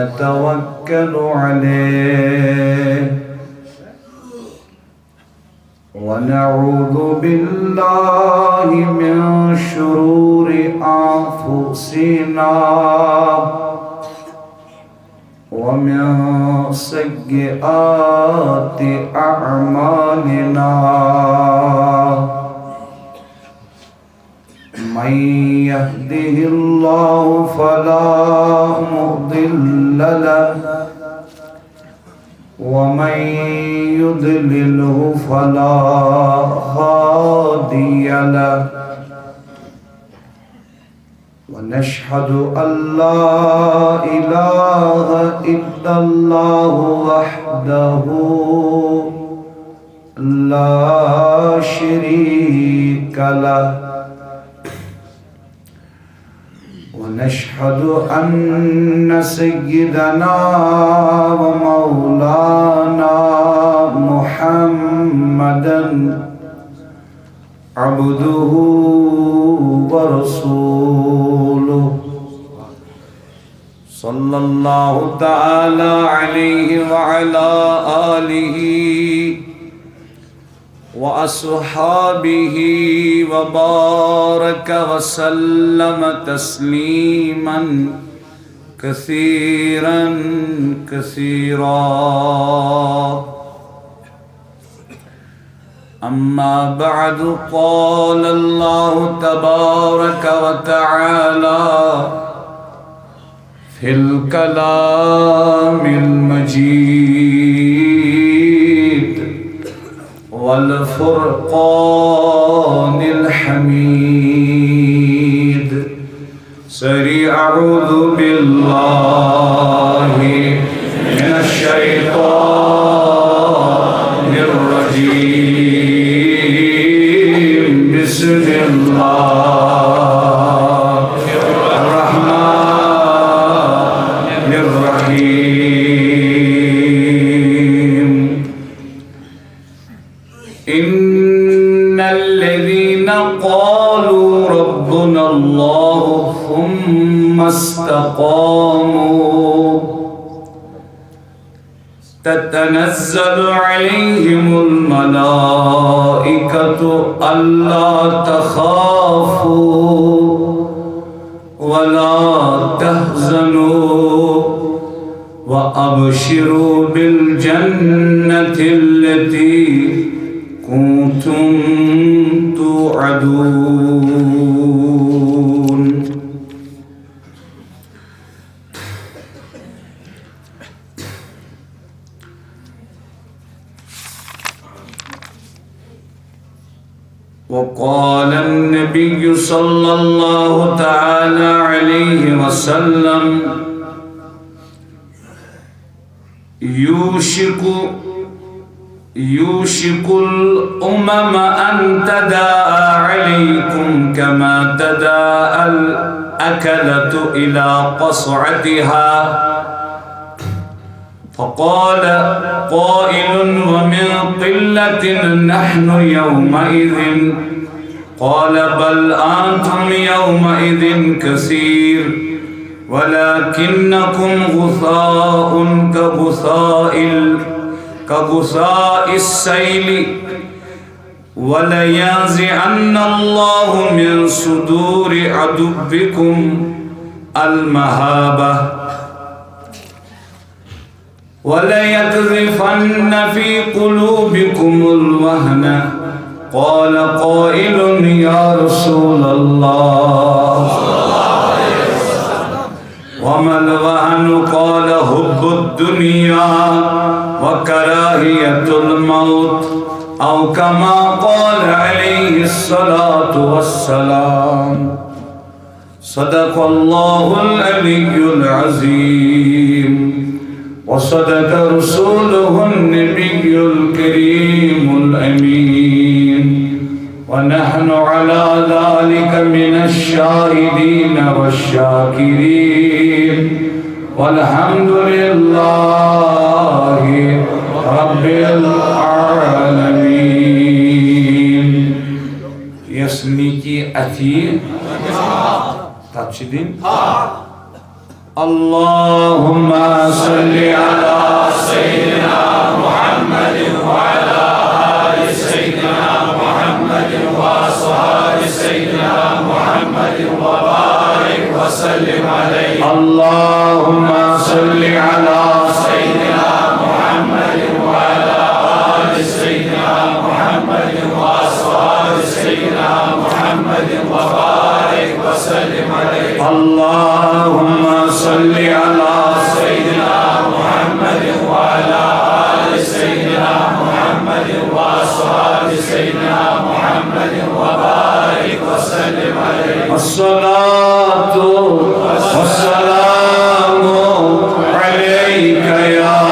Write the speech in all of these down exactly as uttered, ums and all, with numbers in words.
نتوكل عليه، ونعوذ بالله من شرور أنفسنا ومن سيئات أعمالنا. من يهده الله فلا مضل له، ومن يضلله فلا هادي له. ونشهد أن لا إله إلا الله وحده لا شريك له، ونشهد أن سيدنا ومولانا محمدا عبده ورسوله، صلى الله تعالى عليه وعلى آله وأصحابه وبارك وسلم تسليما كثيرا كثيرا. أما بعد، قال الله تبارك وتعالى في الكلام المجيد والفرقان الحميد. سري أعوذ بالله من الشيطان الرجيم. بسم الله الرحمن الرحيم. إن الذين قالوا ربنا الله ثم استقاموا تتنزل عليهم الملائكة ألا تخافوا ولا تحزنوا وأبشروا بالجنة التي كنتم توعدون. وقال النبي صلى الله تعالى عليه وسلم: يوشك، يوشك الأمم أن تداعى عليكم كما تداعى الأكلة إلى قصعتها. فقال قائل: ومن قلة نحن يومئذ؟ قال: بل أنتم يومئذ كثير ولكنكم غثاء كغثاء ال-، كغثاء السيل، ولينزعن الله من صدور عدوكم المهابة، وليقذفن في قلوبكم الوهن. قال قائل: يا رسول الله، وما الوهن؟ قال: حب الدنيا وكراهية الموت، أو كما قال عليه الصلاة والسلام. صدق الله العلي العظيم، وصدق رسوله النبي الكريم الأمين، ونحن على ذلك من الشاهدين والشاكرين، والحمد لله رب العالمين. یۄس نیکی اَتھِ یِیہِ، تَتھ چھِ دِنۍ۔ اللهم صل على سيدنا محمد وعلى آل سيدنا محمد وأصحاب سيدنا محمد وبارك وسلم عليه. اللهم صل على سيدنا محمد وعلى آل سيدنا محمد وأصحاب سيدنا محمد وبارك وسلم عليه. اللهم صل على سيدنا محمد وعلى آل سيدنا محمد وأصحاب سيدنا محمد وبارك وسلم عليه. الصلاة والسلام عليك يا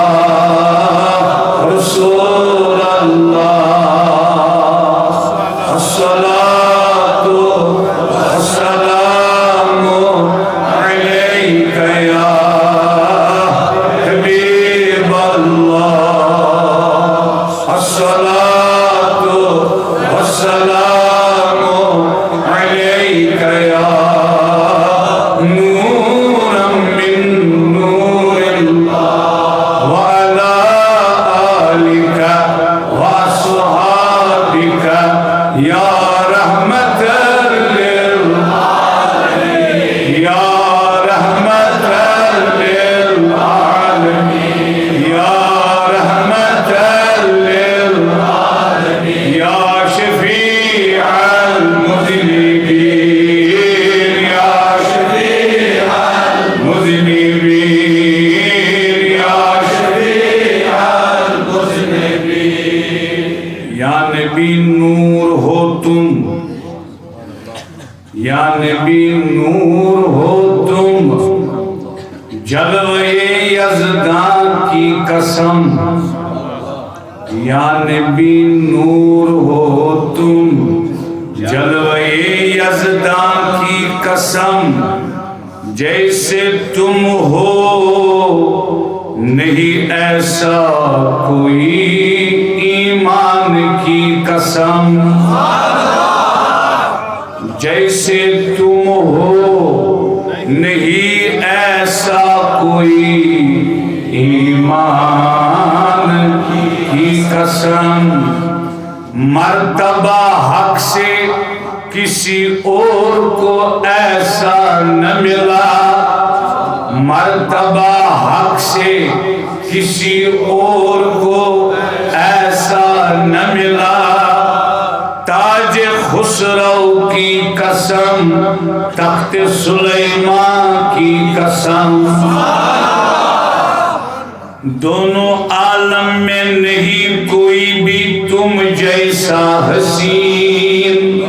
رسول الله. الصلاة والسلام عليك يا حبيب الله. الصلاة والسلام عليك يا نورا من نور الله، وعلى آلك وأصحابك يا رحمة للعالمين، يا رحمة للعالمين، يا رحمة للعالمين، يا شفيع المذنبين، يا شفيع المذنبين، يا شفيع المذنبين. یا نبی نور ہو تم، یا نبی نور ہو تم، جلوۂ یزداں کی قسم۔ یا نبی نور ہو تم، جلوۂ یزداں کی قسم۔ جیسے تم ہو نہیں ایسا کوئی، ایمان کی قسم۔ جیسے تم ہو نہیں ایسا کوئی، ایمان کی قسم۔ مرتبہ حق سے کسی اور کو ایسا نہ ملا، مرتبہ حق سے کسی اور کو ایسا نہ ملا۔ تاج خسرو کی قسم، تخت سلیمان کی قسم۔ دونوں عالم میں نہیں کوئی بھی تم جیسا حسین،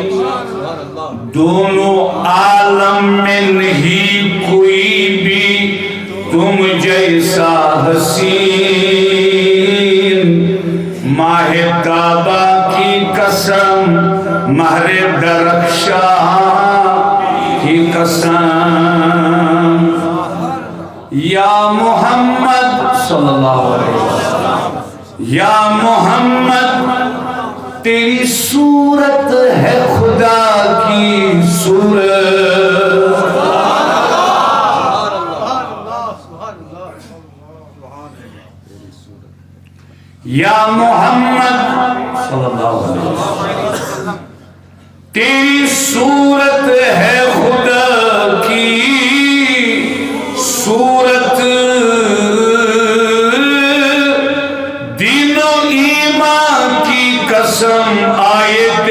دونوں عالم میں نہیں کوئی بھی تم جیسا حسین۔ ماہ تابہ کی قسم، مہر درخشاں کی قسم۔ یا محمد صلی اللہ علیہ وسلم، یا محمد، تیری صورت ہے خدا کی صورت۔ یا محمد صلی اللہ علیہ وسلم، تیری صورت ہے خدا کی صورت، دین و ایمان کی قسم، آیت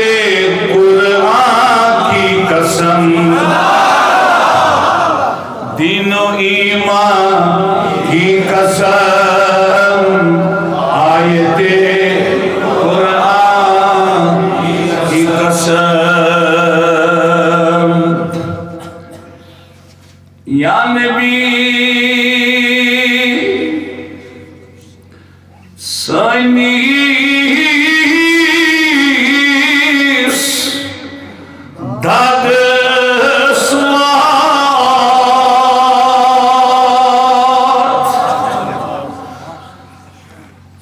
قرآن کی قسم۔ دین و ایمان کی قسم، آیت قرآن کی قسم۔ یا نبی، سٲنِس دادس وات۔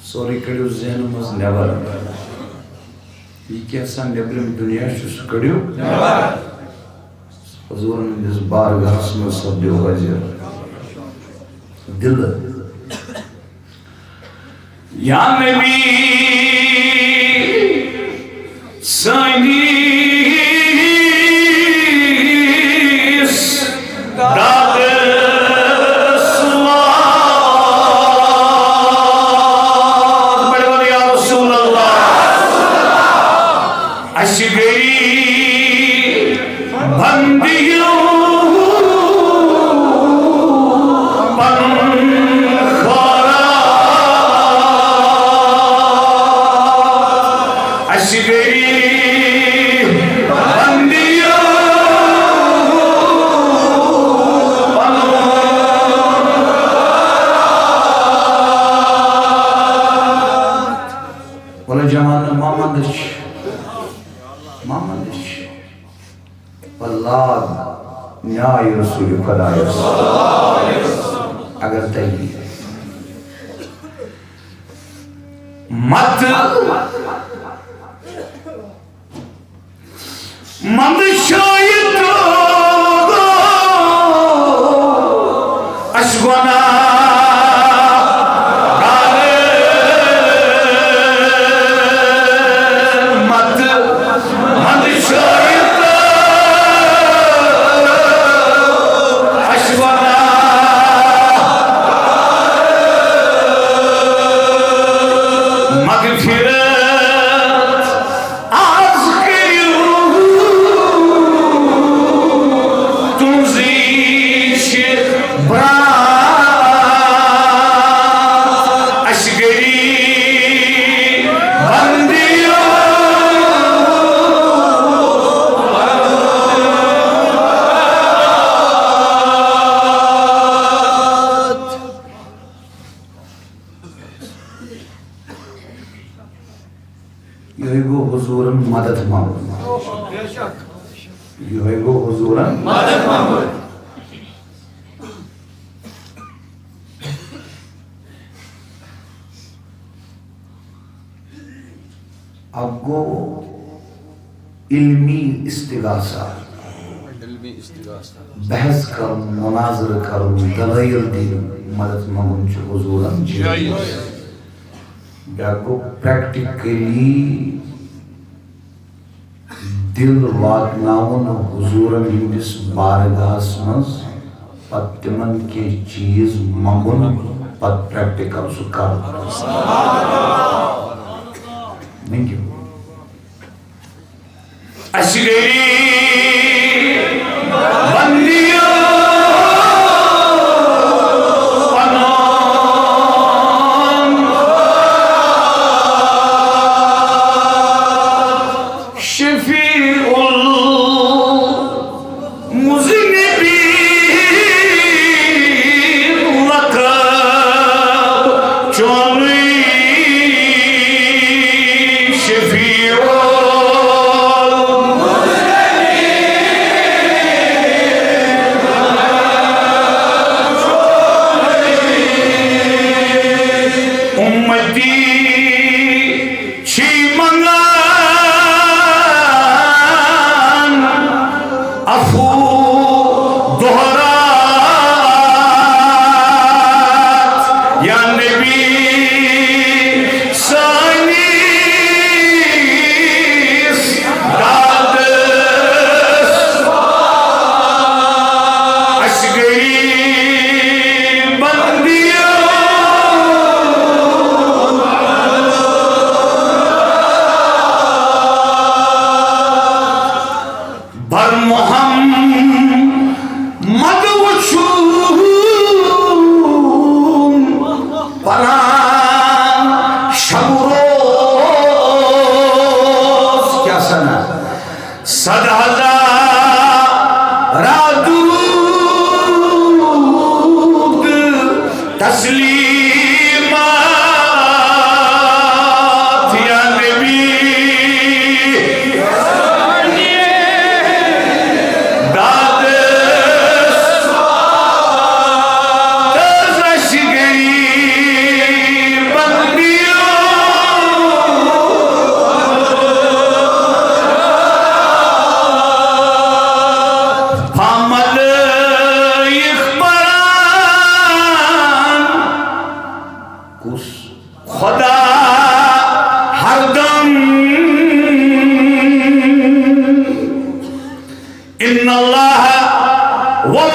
سورُے کٔڑِو ذہنہٕ منٛز نٮ۪بر۔ یہِ کیٛاہ سا نیٚبرِم دُنیا چھُ، سُہ کٔڑِو نٮ۪بر۔ حضوٗرن ہٕنٛدِس بارگاہس منٛز سپدیو حٲضِر۔ دِلہٕ۔ یا نبی سٲنِس دادس وات۔ پٔرِو یا رسول اللہ۔ اَسہِ غریٖبن دِیِو پنُن خٲرات۔ اَسہِ غریٖبن دِیِو پنُن خٲرات۔ وَلہٕ جوانو، ما منٛدچھ، ما منٛدچھ۔ پتہٕ لاگ نیاے رسول خدایس۔ اگر تۄہہِ مت منٛدچھٲیِتھ اَسہِ گۄناہ مت منٛدچھٲیِتھ اَسہِ گۄناہ مغفرت۔ آز کٔرِو تُہنٛزٕے چھِ برات، اَسہِ غریٖبن دِیِو۔ یِہوٚے گوٚو حضوٗرن مدد منٛگُن۔ یِہوٚے گوٚو حضوٗرن مدد منٛگُن۔ اکھ گوٚو علمی استغاثہ۔ علمی استغاثہ۔ بحث کرُن، مناظرٕ کرُن، دلائل دِنۍ، مدد منٛگُن چھُ حضوٗرن جٲیِز۔ جٲیِز۔ بیٛاکھ گوٚو practically دِل واتناوُن حضوٗرن ہٕنٛدِس بارگاہس منٛز، پتہٕ تِمن کینٛہہ چیٖز منٛگُن، پتہٕ practical سُہ کرُن۔ مٔنٛگِو۔ اَسہِ غریٖبن دِیِو پنُن شفیع المذنبین لقب چونُے شفیع المذنبین۔ اُمتی چھی منگان عفو دۄہ رات، یا نبی سٲنِس دادس اَسہِ غریٖبن دِیِو۔ بر محمد وُچھُن پران شب روز۔ کیٛاہ سنا؟ صد ہزار درود تسلیمات یا نبی۔ دادس تز اَسہِ غریٖبن دِیِو۔ پھملٲیِکھ پران خدا ہردم، ان اللہ و ملائکہ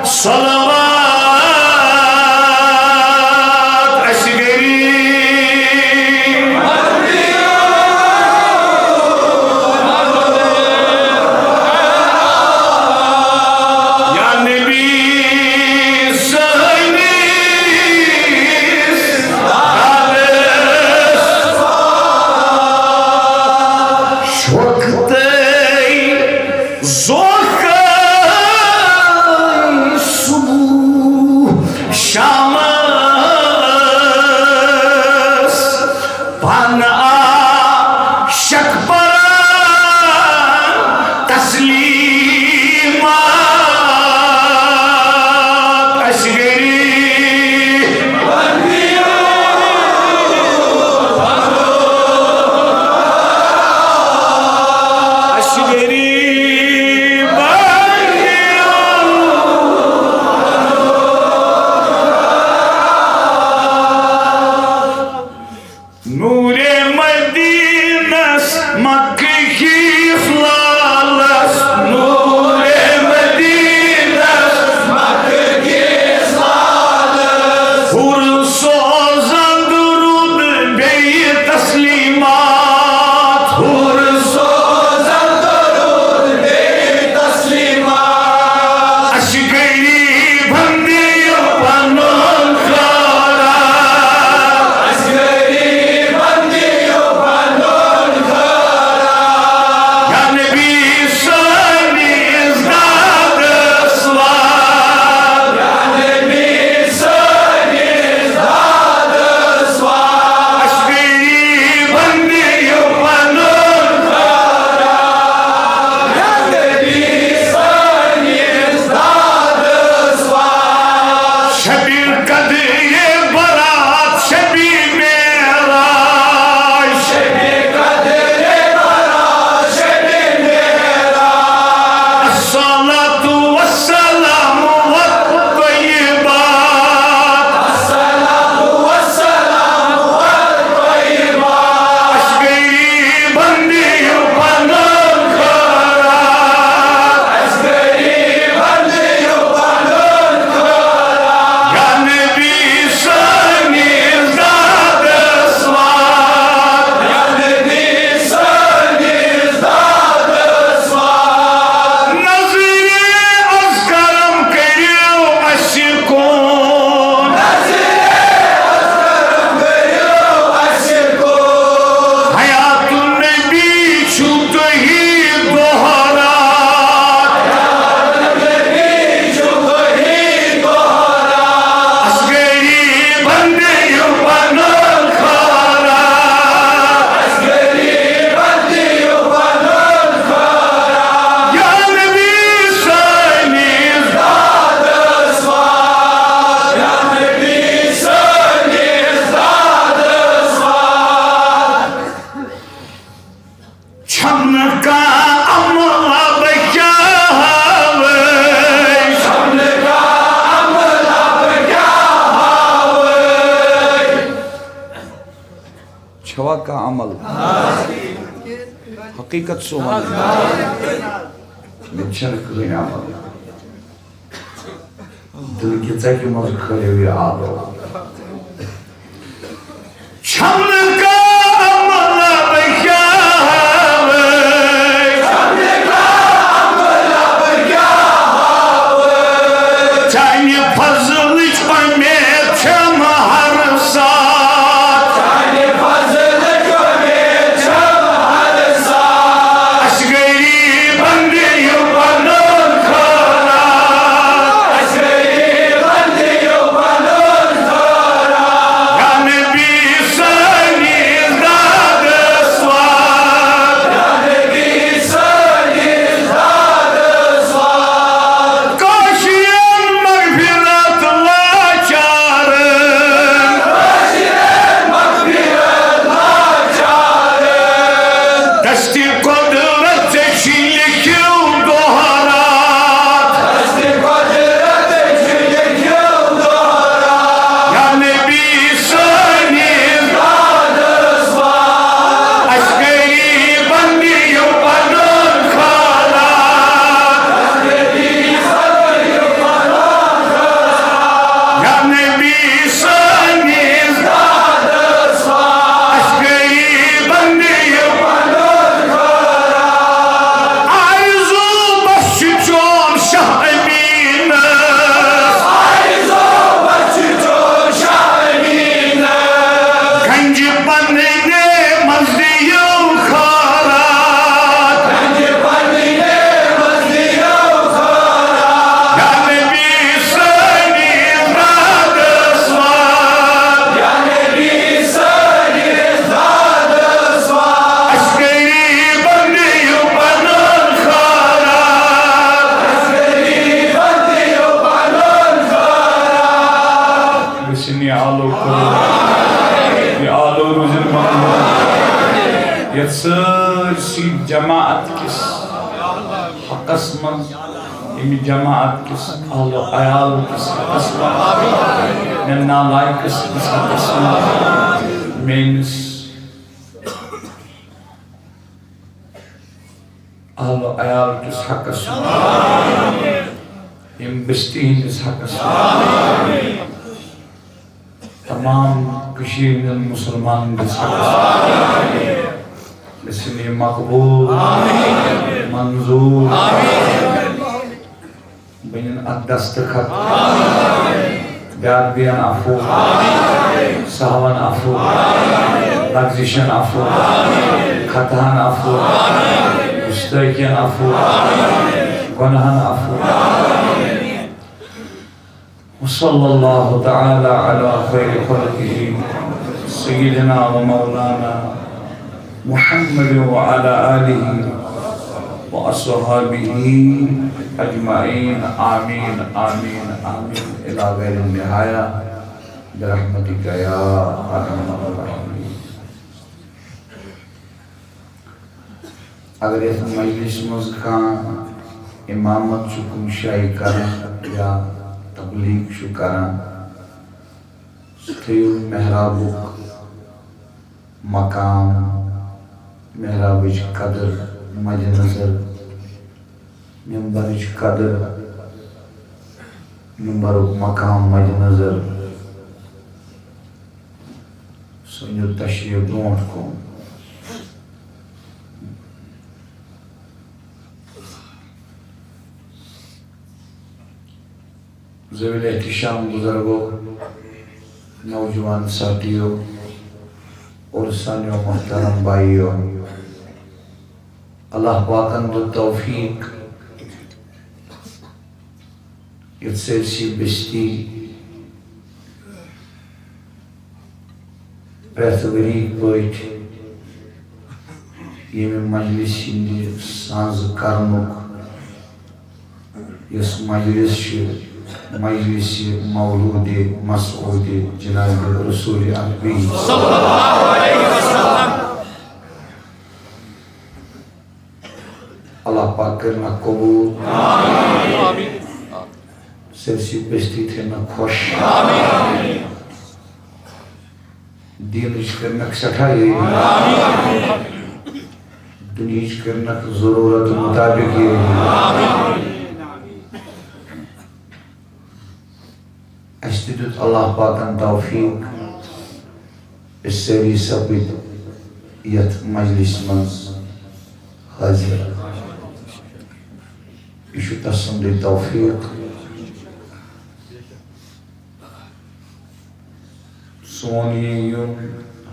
صلوات، اَسہِ گٔری۔ یا نبی سٲنِس دادَس، شوقہٕ تہٕ ذوقہٕ صبح شامس، پانہٕ عاشق پران تسلیمات، اَسہِ گٔری، اَسہِ گٔری۔ نورِ مدینس مکہ کِس لالس، نورِ مدینس مکہ کِس لالس، حور سوزان درود بیٚیہِ تسلیمات، حور سوزان درود بیٚیہِ تسلیمات۔ اَسہِ غریٖبن دِیِو پنُن خٲرات۔ اَسہِ غریٖبن دِیِو پنُن خٲرات۔ یا نبی سٲنِس دادس وات۔ یا نبی سٲنِس دادس وات۔ اَسہِ غریٖبن دِیِو پنُن خٲرات۔ یا نبی سٲنِس دادس وات۔ شبِ قدرِ برات، شبِ معراج۔ شبِ قدرِ برات، شبِ معراج۔ الصلاة والسلام والطیبات۔ الصلاة والسلام والطیبات۔ اَسہِ غریٖبن دِیِو پنُن خٲرات۔ اَسہِ غریٖبن دِیِو پنُن خٲرات۔ یا نبی سٲنِس دادس وات۔ یا نبی سٲنِس دادس وات۔ نظرِ از کرم کٔرِو اَسہِ کُن۔ نظرِ از کرم کٔرِو اَسہِ کُن۔ حیات النبی چھُو تُہی دۄہ راتھ۔ حیات النبی چھُو تُہی دۄہ راتھ۔ اَسہِ غریٖبن دِیِو پنُن خٲرات۔ اَسہِ غریٖبن دِیِو پنُن خٲرات۔ یا نبی سٲنِس دادس وات۔ یا نبی سٲنِس دادس وات۔ چھَم نہٕ کانٛہہ عمل بہٕ کیٛاہ ہاوٕ۔ چھَم نہٕ کانٛہہ عمل بہٕ کیٛاہ ہاوٕ۔ چھوا کانٛہہ عمل؟ حقیقت سُہ وَن۔ مےٚ چھَنہٕ کٕہٕنۍ عمل۔ دِلہٕ کہِ ژَکہِ منٛز کھٲلِو یہِ آلو۔ چھَم نہٕ کانٛہہ عمل بہٕ کیٛاہ ہاوٕ۔ چھَم نہٕ کانٛہہ عمل بہٕ کیٛاہ ہاوٕ۔ چانہِ فضلٕچ اُمید چھَم ہر ساتھ۔ چانہِ فضلٕچ اُمید چھَم ہر ساتھ۔ اَسہِ غریٖبن دِیِو پنُن خٲرات۔ اَسہِ غریٖبن دِیِو پنُن خٲرات۔ آلو کٔرِو، یہِ آلو روٗزِن مقبوٗل۔ یَتھ سٲرسٕے جماعت کِس حقس منٛز، ییٚمہِ جماعت کِس اہل و عیال کِس حقس منٛز، مےٚ نالایقہٕ سٕنٛدِس حقس منٛز، میٲنِس اہل و عیال کِس حقس منٛز، ییٚمہِ بستی ہٕنٛدِس حقس منٛز، تمام کٔشیٖرِ ہٕنٛدٮ۪ن مُسلمانن ہٕنٛدِس حقس منٛز گٔژھِن یہِ مقبوٗل، منظوٗر، بنن اتھ دستخط، بیاد بیان عفو، سہون عفو، لغزشن عفو، خطہن عفو، گستٲخین عفو، گۄناہن عفو۔ وصلى الله تعالى على خير خلقه سيدنا ومولانا محمد وعلى آله وأصحابه أجمعين. آمين، آمين، آمين، إلى غير النهاية، برحمتك يا أرحم الراحمين. اگر یتھ مجلس منٛز کانٛہہ امامت چھُ کُنہِ جایہِ کران یا تبلیغ چھُ کران، سُہ تھٲیِو محرابُک مقام، محرابٕچ قدر مدِ نظر، ممبرٕچ قدر، ممبرُک مقام مدِ نظر۔ سُہ أنِو تشریف برونٛٹھ کُن۔ ذوی الاحتشام بزرگو، نوجوان ساتھیو اور سانیو محترم بھائیو، اللہ پاکن دیُت توفیق، یتھ سٲرسٕے بستی پرٛٮ۪تھ ؤری پٲٹھۍ ییٚمہِ مجلسہِ ہٕنٛدِ سانٛزٕ کرنُک یُس مجلس چھُ، مجلس مولود مسعود جناب رسول عربی۔ اللہ پاک کٔرِنَکھ قبول۔ سٲرسٕے بستی تھٲینَکھ خۄش۔ دیٖنٕچ کٔرِنَکھ سٮ۪ٹھاہ یٲری۔ دُنہِچ کٔرِنَکھ ضروٗرت مُطابِق یٲری۔ اَسہِ تہِ دیُت اللہ پاکن توفیق، أسۍ سٲری سپٕدۍ یتھ مجلس منٛز حٲضِر۔ یہِ چھُ تسُنٛدٕے توفیق۔ سون یہِ یُن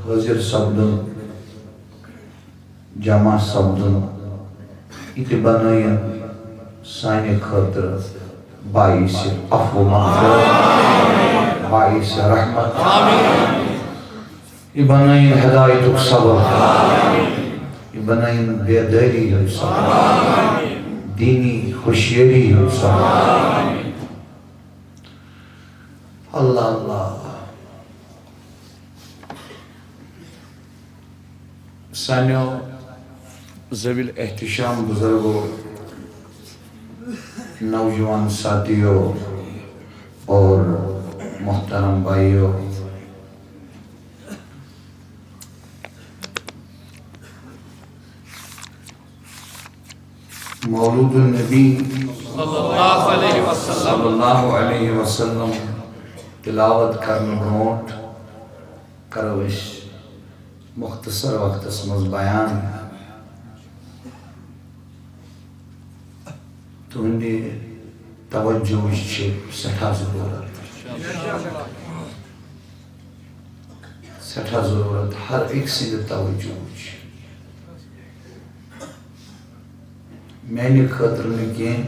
حٲضِر سپدُن، جمع سپدُن، یہِ تہِ بنٲیِن سانہِ خٲطرٕ باعث عفو مغفرت، باعث رحمت۔ یہِ بنٲیِن ہدایتُک سبب، یہِ بنٲیِن بیدٲری ہُنٛد سبب، دیٖنی ہوشیٲری ہُنٛد سبب۔ اللہ اللہ۔ سانیو ذوی الاحتشام بزرگو، نوجوان ساتھیو اور محترم بھائیو، مولود النبی صلی اللہ علیہ وسلم۔ صلی اللہ علیہ وسلم تلاوت کرنہٕ برونٛٹھ کرو أسۍ مختصر وقتس منٛز بیان۔ تُہنٛدِ توجہٕچ چھِ سٮ۪ٹھاہ ضروٗرت، سٮ۪ٹھاہ ضروٗرت ہر أکۍ سٕنٛدِ توجہٕچ۔ میانہِ خٲطرٕ نہٕ کینٛہہ،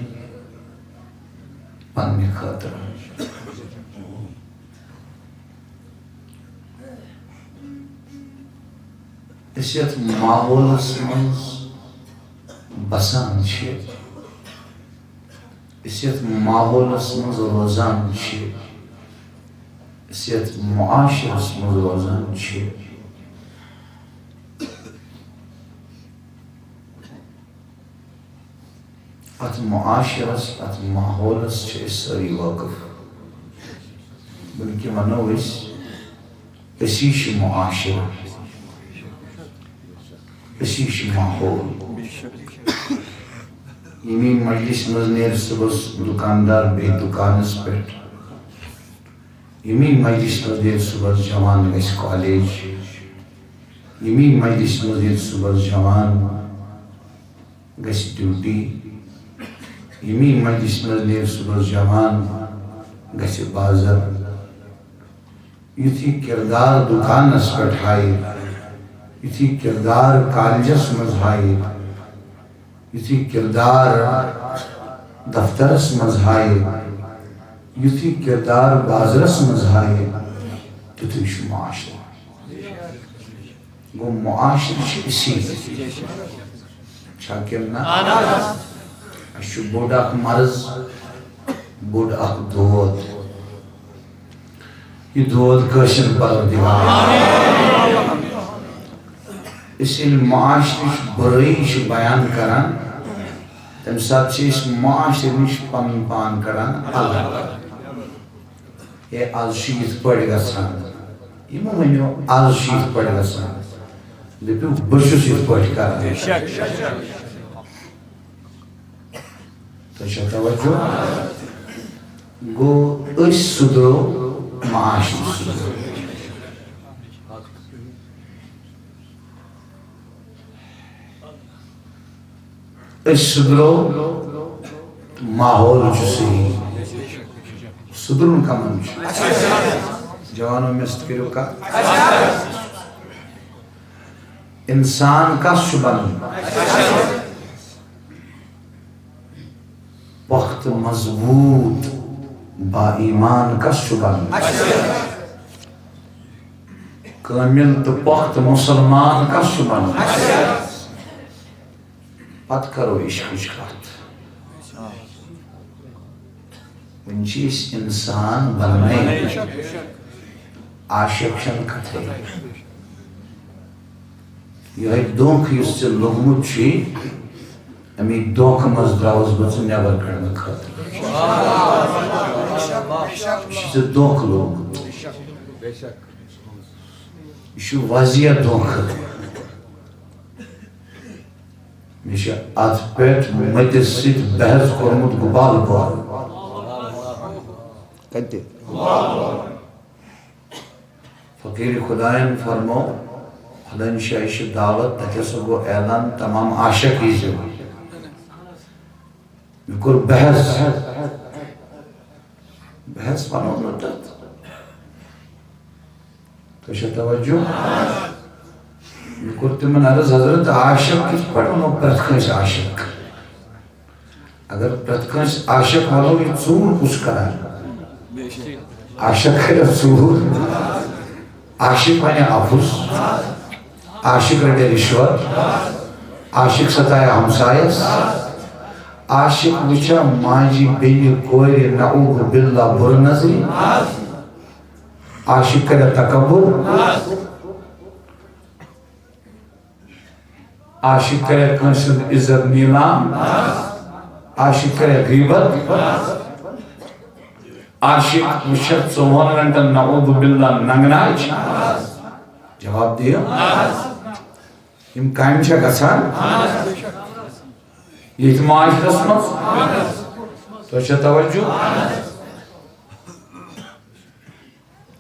پننہِ خٲطرٕ۔ أسۍ یتھ ماحولس منٛز بسان چھِ، أسۍ یتھ ماحولس منٛز روزان چھِ، أسۍ یتھ معاشرس منٛز روزان چھِ، اتھ معاشرس، اتھ ماحولس چھِ أسۍ سٲری وٲقف۔ بلکہِ ونو أسۍ، أسی چھِ معاشرٕ، أسی چھِ ماحول۔ ییٚمی مجلس منٛز نیرِ صُبحس دُکاندار بیٚیہِ دُکانس پٮ۪ٹھ، ییٚمی مجلس منٛز نیرِ صُبحس جوان گژھِ کالیج، ییٚمی مجلس منٛز نیرِ صُبحس جوان گژھِ ڈیوٹی، ییٚمی مجلس منٛز نیرِ صُبحس جوان گژھِ بازر۔ یُتھ یہِ کردار دُکانس پٮ۪ٹھ ہایہِ، یُتھ یہِ کردار کالجس منٛز ہایہِ، یُتھ یہِ کردار دفترس منٛز ہایہِ، یُتھ یہِ کردار بازرس منٛز ہایہِ، تیُتھُے چھُ معاشرٕ۔ گوٚو، معاشرٕ چھِ أسی۔ چھا کِنہٕ نہ؟ اَسہِ چھُ بوٚڑ اکھ مرض، بوٚڑ اکھ دود۔ یہِ دود کٲشِر پروردگار۔ أسۍ ییٚلہِ معاشرٕچ بُرٲیی چھِ بیان کران، تَمہِ ساتہٕ چھِ أسۍ معاشرٕ نِش پنُن پان کڑان الگ۔ ہے، از چھُ یِتھ پٲٹھۍ گژھان۔ یہِ مہ ؤنِو، از چھُ یِتھ پٲٹھۍ گژھان۔ دٔپِو، بہٕ چھُس یِتھ پٲٹھۍ کران۔ تۄہہِ چھا توجہ؟ گوٚو، أسۍ سُدرو، معاشرٕ سُدرو۔ أسۍ سُدرو، ماحول چھُ صحیح۔ سُدرُن کمن چھُ؟ جوانو، مےٚ سۭتۍ کٔرِو کتھ۔ انسان کس چھُ بنُن؟ پۄختہٕ مضبوٗط با ایمان کس چھُ بنُن؟ کٲمِل تہٕ پۄختہٕ مُسلمان کس چھُ بنُن؟ پتہٕ کرو عشقٕچ کتھ۔ وۄنۍ چھِ أسۍ انسان بننے۔ عاشق چھنہٕ کتھے۔ یِہوٚے دھوکہٕ یُس ژےٚ لوٚگمُت چھُے، اَمی دھوکہٕ منٛز درٛاوُس بہٕ ژٕ نٮ۪بر کڑنہٕ خٲطرٕ۔ یہِ چھُ ژےٚ دھوکہٕ لوٚگمُت۔ یہِ چھُ واضح دھوکہٕ۔ مےٚ چھُ اتھ پٮ۪ٹھ مٔتِس سۭتۍ بحث کوٚرمُت گوپال پور۔ کتہِ؟ فقیٖر خۄدایَن فرمو، فلٲنۍ جایہِ چھِ دعوت، تَتہِ ہسا گوٚو اعلان، تمام عاشق ییٖزیو۔ مےٚ کوٚر بحث، بحث وَنو نہٕ تَتھ۔ تۄہہِ چھا توجہ؟ مےٚ کوٚر تِمن عرض، حضرت، عاشق کِتھ پٲٹھۍ وَنو پرٛٮ۪تھ کٲنٛسہِ عاشق؟ اگر پرٛٮ۪تھ کٲنٛسہِ عاشق وَنو، یہِ ژوٗر کُس کران؟ عاشق کرِ ژوٗر، عاشق وَنہِ اَپُز، عاشق رَٹہِ رِشوت، عاشق ستایہِ ہمسایَس، عاشق وٕچھِ ماجہِ بیٚنہِ کورِ نعوذ باللہ بُرٕ نظرِ، عاشق کرِ تکبر، عاشق کرِ کٲنٛسہِ ہُنٛد عزت نیلام، عاشق کرِ غیبت، عاشق وٕچھِ ژوٚوُہن گھنٹن نعوذ باللہ ننگہٕ ناچ۔ جواب دِیِو۔ یِم کامہِ چھا گژھان ییٚتھۍ معاشرس منٛز؟ تۄہہِ چھا توجہ؟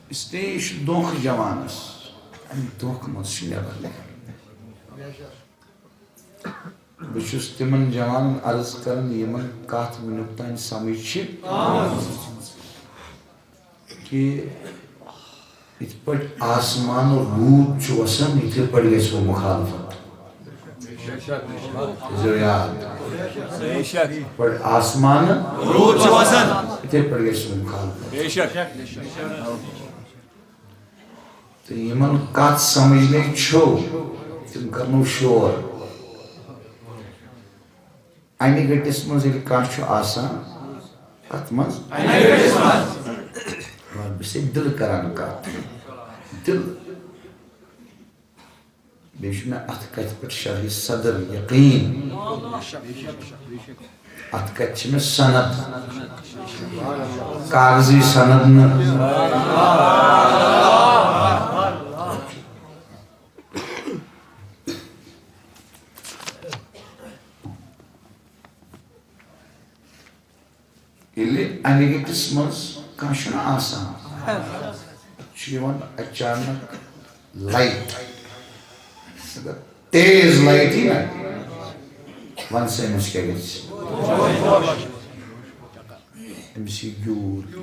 اس لیے یہِ چھُ دھوکہٕ جوانس، اَمہِ دھوکہٕ منٛز چھُ نٮ۪بر نیرُن۔ بہٕ چھُس تِمن جوانن عرض کران، یِمن کتھ وُنیُک تام سمجھ چھِ، کہِ یِتھ پٲٹھۍ آسمان روٗد چھُ وسان، یِتھے پٲٹھۍ گژھِ وۄنۍ مُخالفت۔ تھٲیزیو یاد۔ یِتھ پٲٹھۍ آسمان روٗد چھُ وسان، یِتھے پٲٹھۍ گژھِ وۄنۍ مُخالفت۔ تہٕ یِمن کتھ سمجھ نٕے چھو، تِم کرنو شور۔ انہِ گٔٹِس منٛز ییٚلہِ کانٛہہ چھُ آسان، کتھ منٛز؟ انہِ گٔٹِس منٛز۔ رۄبہِ دِلہٕ کران کتھ۔ دِل۔ بیٚیہِ چھُ مےٚ اتھ کتھِ پٮ۪ٹھ شرح صدر یقین۔ اتھ کتھِ چھِ مےٚ سند، کاغذی سند نہٕ۔ ییٚلہِ انہِ گٔٹِس منٛز کانٛہہ چھُنہٕ آسان، چھُ یِوان اچانک لایٹ، اگر تیز لایٹ یی نا، وَن سا أمِس کیٛاہ گژھِ؟ أمِس یی گیوٗر،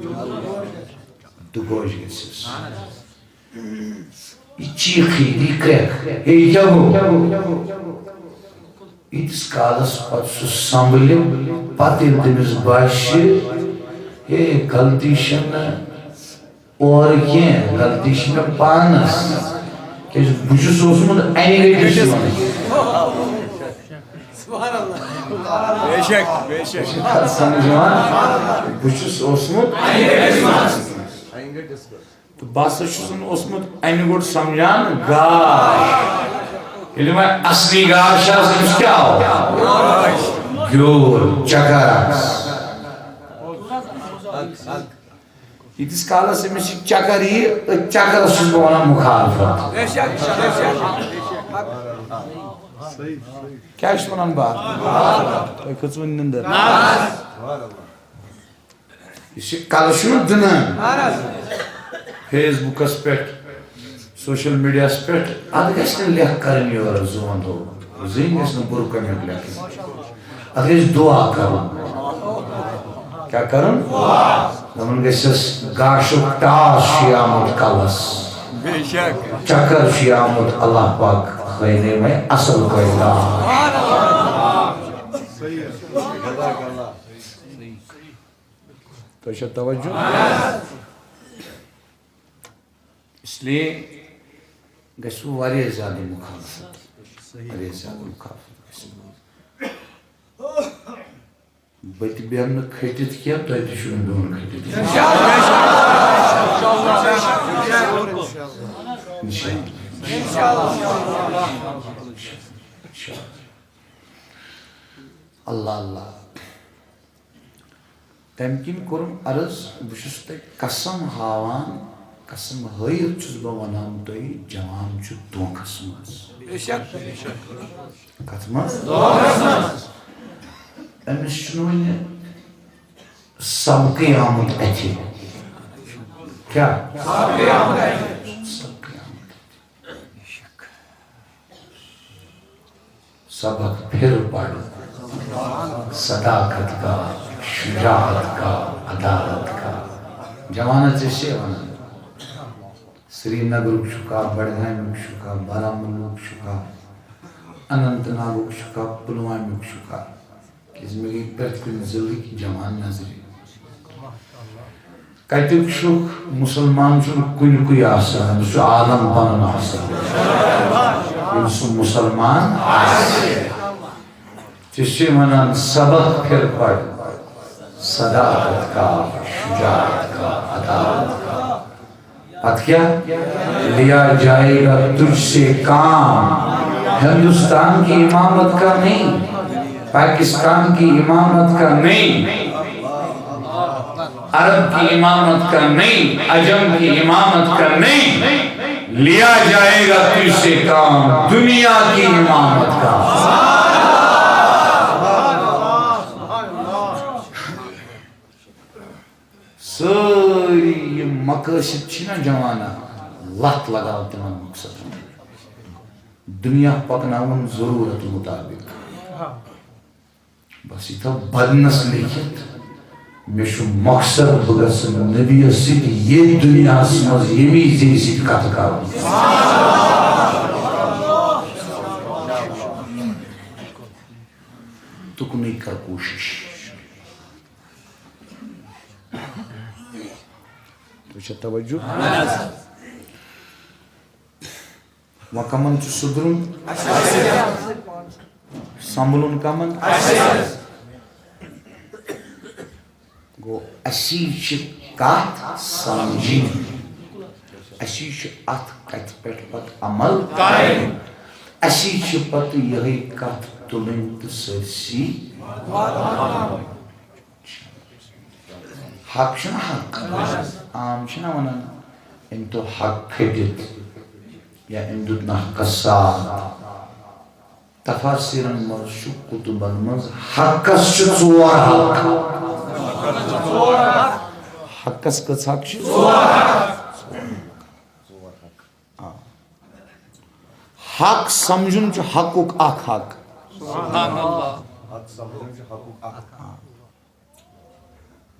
دُگوش گژھٮ۪س۔ یہِ چیٖخٕے، یہِ کرٛٮ۪کھ، ہے، یہِ کیٛاہ گوٚو؟ ییٖتِس کالس پتہٕ سُہ سنبھلہِ، پتہٕ ییٚلہِ تٔمِس باسہِ، ہے، غلطی چھَنہٕ اورٕ کینٛہہ، غلطی چھِ مےٚ پانس، کیٛازِ بہٕ چھُس اوسمُت انہِ گٔٹِس منٛز۔ بے شک، بے شک۔ چھِ کتھ سمجھ یِوان؟ بہٕ چھُس اوسمُت انہِ گٔٹِس منٛز۔ تہٕ بہٕ ہسا چھُس نہٕ اوسمُت انہِ گوٚٹ سمجھان گاش۔ ییٚلہِ وۄنۍ اصلی گاش آسہِ، أمِس کیٛاہ آو؟ گیوٗر، چکر آسہِ۔ ییٖتِس کالس أمِس یہِ چکر یی، أتھۍ چکرس چھُس بہٕ ونان مخالفت۔ کیٛاہ چھُس ونان بہٕ؟ تۄہہِ کھٔژوٕ نِندٕر؟ یُس یہِ کلہٕ چھُنہٕ دٕنان فیس بُکس پٮ۪ٹھ، سوشل میڈیاہس پٮ۪ٹھ، اتھ گژھِ نہٕ لیکھ کرٕنۍ یورٕ زوٗن دۄہ، زٕہٕنۍ گژھِ نہٕ بُرٕ کمیُک لیکھٕنۍ۔ اتھ گژھِ دُعا کرُن۔ کیٛاہ کرُن؟ دپُن گژھٮ۪س گاشُک ٹاس چھُ آمُت کلس، بے شک۔ چکر چھُ آمُت، اللہ پاک ہٲوِنَے وۄنۍ اصل پٲٹھۍ گاش۔ تۄہہِ چھا توجہ؟ اس لیے گژھِ واریاہ زیادٕ مخالفت، واریاہ زیادٕ مخالفت گژھِ۔ بہٕ تہِ بیٚہمہٕ نہٕ کھٔٹِتھ کینٛہہ، تۄہہِ تہِ چھُو نہٕ بِہُن کھٔٹِتھ کینٛہہ۔ انشاءاللہ۔ انشاءاللہ۔ اللہ اللہ۔ تَمہِ کِنۍ کوٚرُم عرض، بہٕ چھُس تۄہہِ قسم ہاوان، قسم ہٲیِتھ چھُس بہٕ وَنان تۄہہِ، جوان چھُ دھوکھس منٛز۔ کَتھ منٛز؟ أمِس چھُنہٕ وُنہِ سبقٕے آمُت اَتھِ۔ کیٛاہ؟ سبقٕے آمُت اَتھِ۔ سبق پھر پڑھ، صداقت کا، شجاعت کا، عدالت کا۔ جوانہ ژےٚ چھے ونان، سرینگرُک چھُکھا، بڈگامیُک چھُکھا، بارہمولہُک چھُکھا، اننت ناگُک چھُکھا، پلوامیُک چھُکھا، کیازِ مےٚ گٔے پرٛٮ۪تھ کُنہِ ضلعٕکۍ جوان نظرِ۔ کتیُک چھُکھ؟ مسلمان چھُنہٕ کُنہِ کُے آسان، أمِس چھُ عالم پنُن آسان۔ ییٚلہِ سُہ مسلمان آسہِ، ژےٚ چھِ ونان سبق پھر پڑھ، صداقت کا، شجاعت کا، عدالت کا۔ پتہٕ کیا؟ لیا جائے گا تجھ سے کام، ہندوستان کی امامت کا نہیں، پاکستان کی امامت کا نہیں، عرب کی امامت کا نہیں، عجم کی امامت کا نہیں، لیا جائے گا تجھ سے کام دنیا کی امامت کا۔ سٲری یِم مقٲصد چھِ نا جوانا، لَتھ لگاو تِمن مقصدن۔ دُنیا پکناوُن ضروٗرت مُطابِق۔ بس یہِ تھاو بدنس لیکھِتھ، مےٚ چھُ مقصد بہٕ گژھٕ نبیَس سۭتۍ ییٚتھۍ دُنیاہس منٛز ییٚمی زِنہِ سۭتۍ کتھ کرُن۔ تُکنُے کر کوٗشش۔ تُہۍ چھا توجہ؟ وۄنۍ کمن چھُ سُدرُن؟ سنبھلُن کمن؟ گوٚو، اسی چھِ کتھ سمجھِنۍ۔ اسی چھُ اتھ کتھِ پٮ۪ٹھ پتہٕ عمل کرٕنۍ۔ اسی چھِ پتہٕ یِہے کتھ تُلٕنۍ تہٕ سٲرسٕے۔ حق چھُنہ حق؟ عام چھِنہ ونان، أمۍ تو حق کھٔٹِتھ یا أمۍ دیُت نہٕ حقس ساتھ۔ تفاسیرن منٛز چھُ، کتبن منٛز، حقس چھِ ژور حق۔ حقس کٔژ حق چھِ؟ آ۔ حق سمجھُن چھُ حقُک اکھ حق۔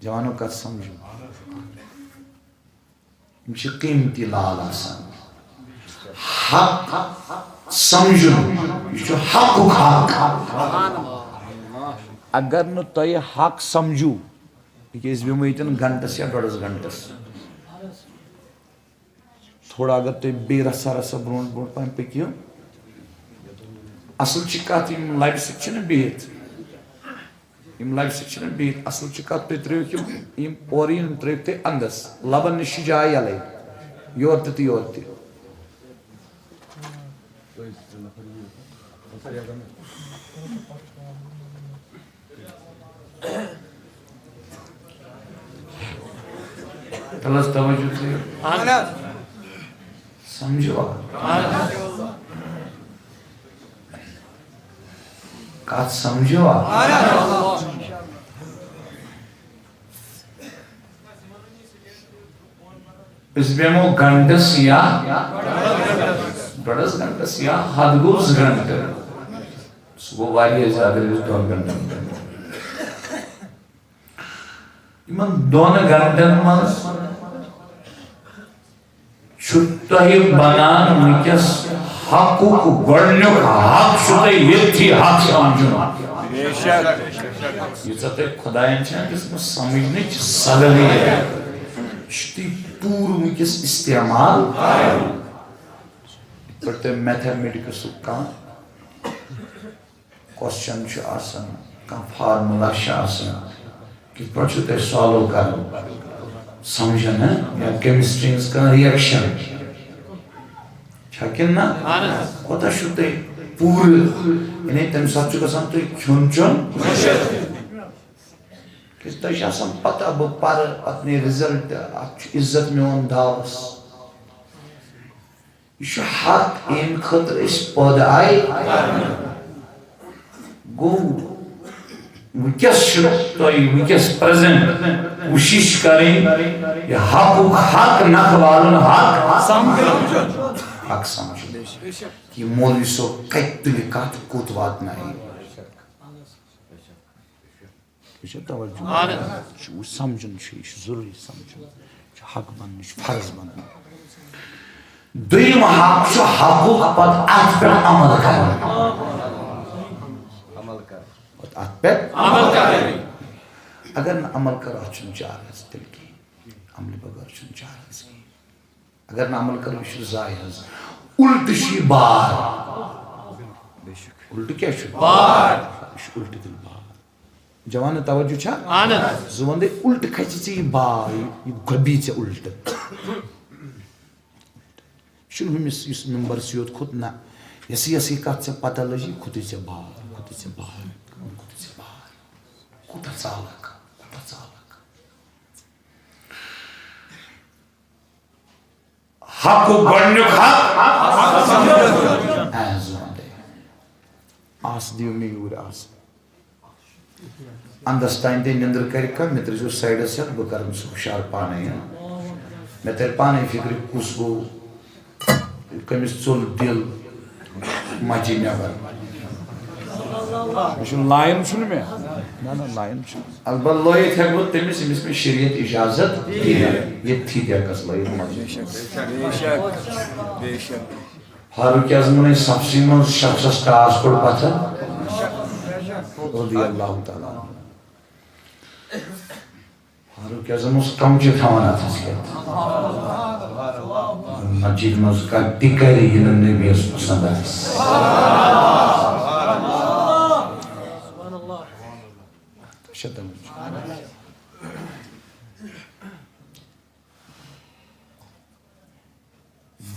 جوانو، کتھ سمجھو۔ یِم چھِ قۭمتی لال آسان۔ حق سمجھُن، یہِ چھُ حقُک حق۔ اگر نہٕ تۄہہِ حق سمجھو، یہِ کیٛاہ، أسۍ بیٚہمو ییٚتٮ۪ن گھنٹس یا ڈۄڈس گھنٹس۔ تھوڑا اگر تُہۍ بیٚیہِ رژھا رژھا برونٛٹھ برونٛٹھ پہن پٔکِو۔ اصل چھِ کتھ، یِم لبہِ سۭتۍ چھِنہٕ بِہِتھ۔ یِم لبہِ سۭتۍ چھِنہٕ بِہِتھ۔ اصل چھِ کتھ، تُہۍ ترٛٲیِو یِم، یِم اورٕ یِن، ترٛٲیِو تُہۍ اندس۔ لبن نِش چھِ جاے یَلَے۔ یورٕ تہِ تہٕ یورٕ تہِ۔ تَلہٕ حظ توجہ تھٲیِو۔ اہن حظ۔ سمجھوا؟ اہن حظ۔ کتھ سمجھوا؟ اہن حظ۔ أسۍ بیٚہمو گھنٹس یا ڈۄڈس گھنٹس یا حد گوٚو زٕ گھنٹہٕ۔ سُہ گوٚو واریاہ زیادٕ، أسۍ دۄن گھنٹن پٮ۪ٹھ۔ یِمن دۄن گھنٹن منٛز چھُ تۄہہِ بنان وٕنکیٚس حقُک گۄڈٕنیُک حق چھُ تۄہہِ ییٚتھی حق سمجھُن۔ ییٖژاہ تۄہہِ خۄدایَن چھےٚ دِژمٕژ سمجھنٕچ صلٲحیت، یہِ چھُ تۄہہِ پوٗرٕ وٕنکیٚس استعمال کرُن۔ یِتھ پٲٹھۍ تۄہہِ میتھمیٹکسُک کانٛہہ کوسچن چھُ آسان، کانٛہہ فارمولا چھُ آسان، کِتھ پٲٹھۍ چھُو تۄہہِ سالو کرُن؟ سمجھان، ہہ؟ یا کیمسٹری ہٕنٛز کانٛہہ ریئیکشن چھا کِنہٕ نہ؟ اہن حظ۔ کوتاہ چھُو تۄہہِ پوٗرٕ، یعنی تَمہِ ساتہٕ چھُ گژھان تۄہہِ کھیوٚن چیوٚن؟ کیٛازِ تۄہہِ چھِ آسان پتہ، بہٕ پرٕ، پتہٕ نیرِ رِزلٹ، اتھ چھُ عزت میون داوس۔ یہِ چھُ حق، ییٚمہِ خٲطرٕ أسۍ پٲدٕ آیہِ۔ گوٚو، وٕنکیٚس چھُ تۄہہِ، وٕنکیٚس پریزنٹ کوٗشِش کرٕنۍ، یہِ حقُک حق، نکھٕ والُن حق سمجھُن۔ حق سمجھُن۔ یہِ مولوی صٲب کتہِ تُلہِ کتھ، کوٚت واتنایہِ۔ یہِ چھُ توجہ۔ اہن حظ۔ یہِ چھُ سمجھُن چھُ، یہِ چھُ ضروٗری سمجھُن۔ یہِ چھُ حق بننٕچ فرض بنان۔ دوٚیِم حق چھُ حقُک پتہٕ اتھ پٮ۪ٹھ عمل کرُن۔ پتہٕ اتھ پٮ۪ٹھ عمل کرٕنۍ۔ اگر نہٕ عمل کرو، اتھ چھُنہٕ چارٕ حظ تیٚلہِ کِہیٖنۍ۔ عملہِ بغٲر چھُنہٕ چارٕ حظ کِہیٖنۍ۔ اگر نہٕ عمل کرو، یہِ چھُ ضایع حظ۔ الٹہٕ چھُ یہِ بار۔ الٹہٕ کیٛاہ چھُ؟ بار۔ یہِ چھُ الٹہٕ تیٚلہِ بار۔ جوانو، توجہ چھا؟ اہن حظ۔ زٕ وَندَے، الٹہٕ کھژِ ژےٚ یہِ بار، یہِ، یہِ گۄبی ژےٚ الٹہٕ۔ یہِ چھُنہٕ ہُمِس، یُس ممبرس یوت کھوٚت، نہ۔ یۄسٕے، یۄسٕے کتھ ژےٚ پتہ لٔجی، کھوٚتُے ژےٚ بار، کھوٚتُے ژےٚ بار، کھوٚتُے ژےٚ بار۔ کوٗتاہ ژالکھ، کوٗتاہ ژالکھ۔ حقُک گۄڈٕنیُک حق۔ اہن حظ، وَن تہِ۔ آس دِیِو مےٚ یوٗرۍ آس۔ اَندَس تانۍ تہِ نِندٕر کَرِ کانٛہہ، مےٚ ترٛٲیزیو سایڈَس ہٮ۪تھ، بہٕ کَرَن سُہ ہُشار پانَے، ہہ۔ مےٚ تَرِ پانَے فِکرِ کُس گوٚو، کٔمِس ژوٚل دِل۔ مسجد نٮ۪بر۔ یہِ چھُ line چھُنہٕ مےٚ۔ نہ، نہ، line چھُ۔ البتہ لٲیِتھ ہٮ۪کہٕ بہٕ تٔمِس، ییٚمِس مےٚ شریعت اجازت دِیہِ۔ ییٚتھی تہِ ہٮ۪کس لٲیِتھ مسجد۔ بے شک، بے شک۔ فاروق اعظمن ہٕنٛدِ صفسٕے منٛز شخصس ٹاس کوٚڑ پتھر۔ رضی اللہ تعالیٰ عنہ۔ فاروق اعظم اوس کمچہِ تھاوان اتھس کٮ۪تھ۔ مسجد منٛز کانٛہہ تہِ کرِ، یہِ نہٕ نبیَس پسنٛد آسہِ۔ اچھا، تَمہِ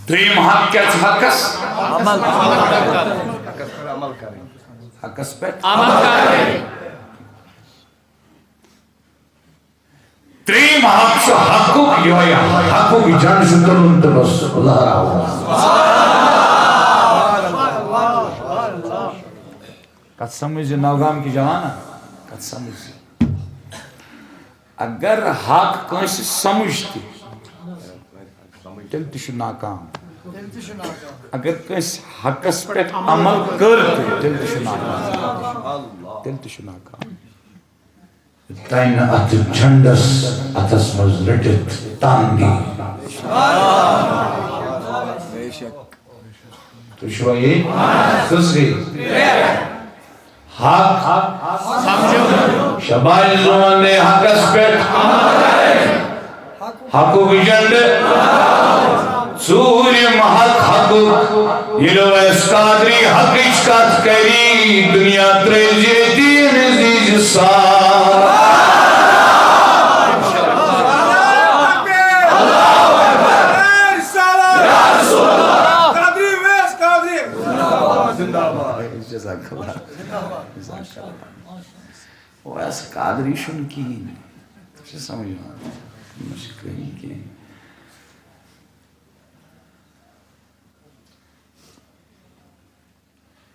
ترٛیٚیِم حق کیٛاہ چھُ حقس؟ حقس پٮ۪ٹھ۔ ترٛیٚیِم حق چھُ حقُک، یِہوٚے حقُک جنڈٕ چھُ تُلُن تہٕ بس لہراوُن۔ کتھ سمجھ زِ نوگام کہِ جوانا، کتھ سمجھ زِ اگر حق کٲنٛسہِ سمجھ تہِ، تیٚلہِ تہِ چھُ ناکام۔ اگر کٲنٛسہِ حقس پٮ۪ٹھ عمل کٔر تہِ، تیٚلہِ تہِ چھُ ناکام۔ تیٚلہِ تہِ چھُ ناکام۔ تَنہِ اَتھ جھنڈس اَتھس منٛز رٔٹِتھ تان دی۔ تُہۍ چھِوا ییٚتہِ؟ کٔژ گٔے؟ حق۔ شاباش، زون دے حقس پٮ۪ٹھ۔ حقُک جنڈٕ۔ ژوٗرِم حق حقُک۔ ییٚلہِ اویس قادری حقٕچ کتھ کری، دُنیا ترٲوۍ زِ ییٚتی، أمِس دیٖزِ ساتھ۔ جزاک اللہ۔ جزاک اللہ۔ اویس قادری چھُنہٕ کِہیٖنۍ۔ ژٕ چھِ سمجھ یِوان؟ مےٚ چھِ کٕہٕنۍ کِہیٖنۍ۔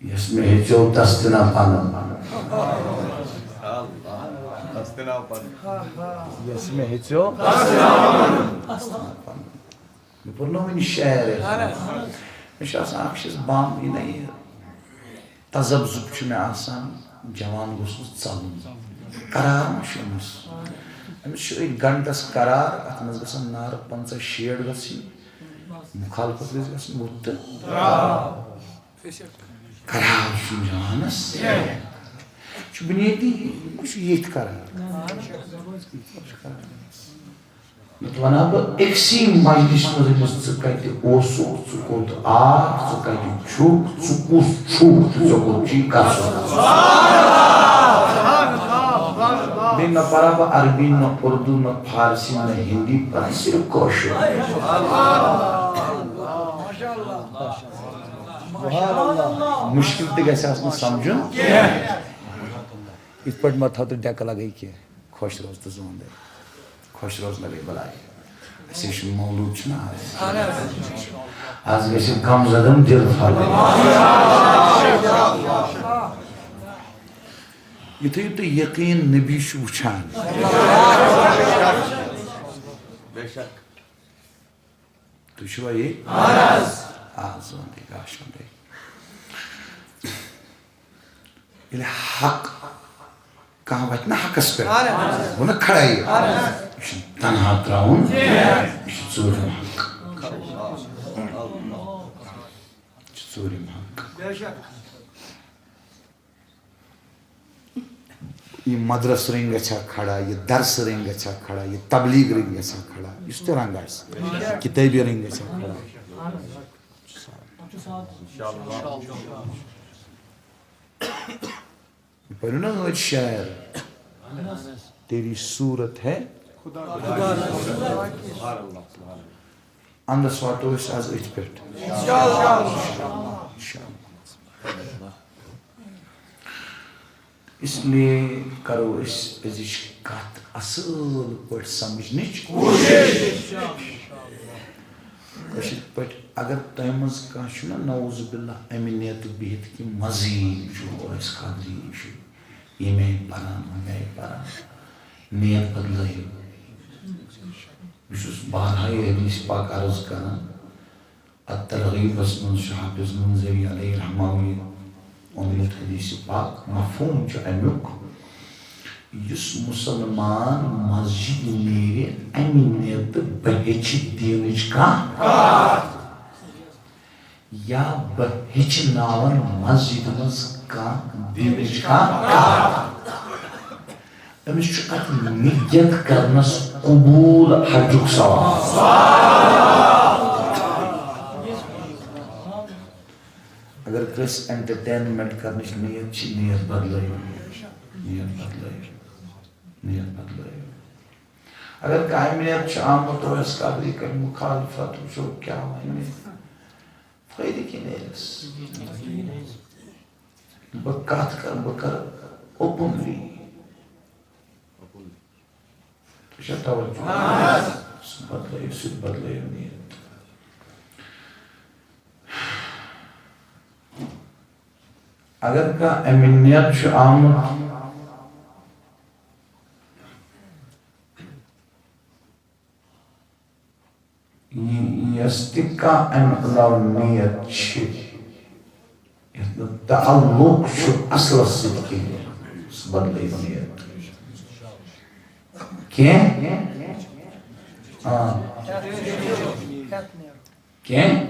یۄس مےٚ ہیٚژیو تس تہِ نہ پنُن۔ یۄس مےٚ ہیٚژیو۔ مےٚ پوٚر نہ وُنہِ شعر۔ مےٚ چھُ آسان اکھ چیٖز بم، یہِ نہ یہِ تذبذب چھُ مےٚ آسان، جوان گوٚژھ نہٕ ژلُن۔ قرار ما چھُ أمِس؟ أمِس چھُ أتھۍ گنٹس قرار، اتھ منٛز گژھن نعرٕ پنژاہ شیٹھ گژھٕنۍ، مخالفت گژھِ گژھٕنۍ وُتھ تہٕ قرار چھُنہٕ جوانس۔ چھُ بُنیٲدی، یہِ چھُ ییٚتھۍ قرار۔ مطلب، ونہٕ ہا بہٕ أکسٕے مجلسہِ منٛز أمِس، ژٕ کتہِ اوسُکھ، ژٕ کوٚت آکھ، ژٕ کتہِ چھُکھ، ژٕ کُس چھُکھ تہٕ ژےٚ کوٚت چھُے گژھُن۔ بیٚیہِ نہ پرٕ ہا بہٕ عربی، نہ اردو، نہ فارسی، نہ ہندی، پرٕ ہا صرف کٲشُر۔ مشکل تہِ گژھِ آسُن سمجھُن۔ یِتھ پٲٹھۍ مہ تھاو تہٕ ڈٮ۪کہٕ لگے کینٛہہ۔ خۄش روز تہٕ زون دے۔ خۄش روز لگے بلاے۔ اَسہِ چھُ مولوٗد چھُنہ آز۔ آز گژھِ غم زدم دِل پھلُن۔ یُتھُے یُتھُے یقیٖن نبی چھُ وٕچھان۔ بے شک۔ تُہۍ چھِوا یہِ؟ اہن حظ۔ آ، زون دے، گاش وَن دے۔ ییٚلہِ حق کانٛہہ وَتہِ نہ حقس پٮ۪ٹھ، اہن حظ۔ گوٚو نہ کھڑا یہِ۔ اہن حظ۔ یہِ چھُنہٕ تنہا ترٛاوُن۔ یہِ چھُ ژوٗرِم حق۔ یہِ چھُ ژوٗرِم حق۔ بے شک۔ یہِ مدرسہٕ رٔنٛگۍ گژھِ ہا کھڑا، یہِ درسہٕ رٔنٛگۍ گژھِ ہا کھڑا، یہِ تبلیغ رٔنٛگۍ گژھِ ہا کھڑا، یُس تہِ رنٛگ آسہِ، کِتٲبی رٔنٛگۍ گژھِ ہا کھڑا۔ یہِ پٔرِو نا أتھۍ شعر، تیری صورت ہے۔ اندس واتو أسۍ آز أتھۍ پٮ۪ٹھ۔ انشاءاللہ۔ اس لیے کرو أسۍ أزِچ کتھ اصل پٲٹھۍ سمجھنٕچ کوٗشش۔ کٲشِر پٲٹھۍ اگر تۄہہِ منٛز کانٛہہ چھُنہ نعوذ باللہ امہِ نیتہٕ بِہِتھ کہِ مزیٖد چھُ اویس قادری چھُ، ییٚمہِ آیہِ پران، ہُمہِ آیہِ پران، نیت بدلٲیِو۔ بہٕ چھُس بارہا یہِ حدیث پاک عرض کران، الترغیبس منٛز چھُ حافظ منذری علیہ رحمہ یہِ اوٚنمُت حدیث پاک۔ مفہوم چھُ امیُک، یُس مسلمان مسجد نیرِ امہِ نیتہٕ بہٕ ہیٚچھِ دیٖنٕچ کانٛہہ کتھ، یا بہٕ ہیٚچھناون مسجد منٛز کانٛہہ دیٖنٕچ کانٛہہ کتھ، أمِس چھُ اتھ نیت کرنس قبول حجُک ثواب۔ اگر کٲنٛسہِ entertainment کرنٕچ نیت چھِ، نیت بدلٲیِو، نیت بدلٲیِو، نیت بدلٲیِو۔ اگر کانٛہہ امہِ نیت چھُ آمُت اویس قادری کرِ مخالفت، وٕچھو کیٛاہ ونہِ۔ فٲیدٕ کیٛاہ نیرٮ۪س؟ بہٕ کَتھ کَرٕ، بہٕ کَرٕ اوپنلی۔ تُہۍ چھا توجہ؟ سُہ بدلٲیِو، سُہ تہِ بدلٲیِو نیت۔ اگر کانٛہہ اَمہِ نیت چھُ آمُت، یہِ، یۄس تہِ کانٛہہ اَمہِ علاوٕ نیت چھِ، یَتھ نہٕ تعلق چھُ اصلس سۭتۍ کِہیٖنۍ، سُہ بدلٲیِو نیت۔ کینٛہہ؟ آ۔ کینٛہہ؟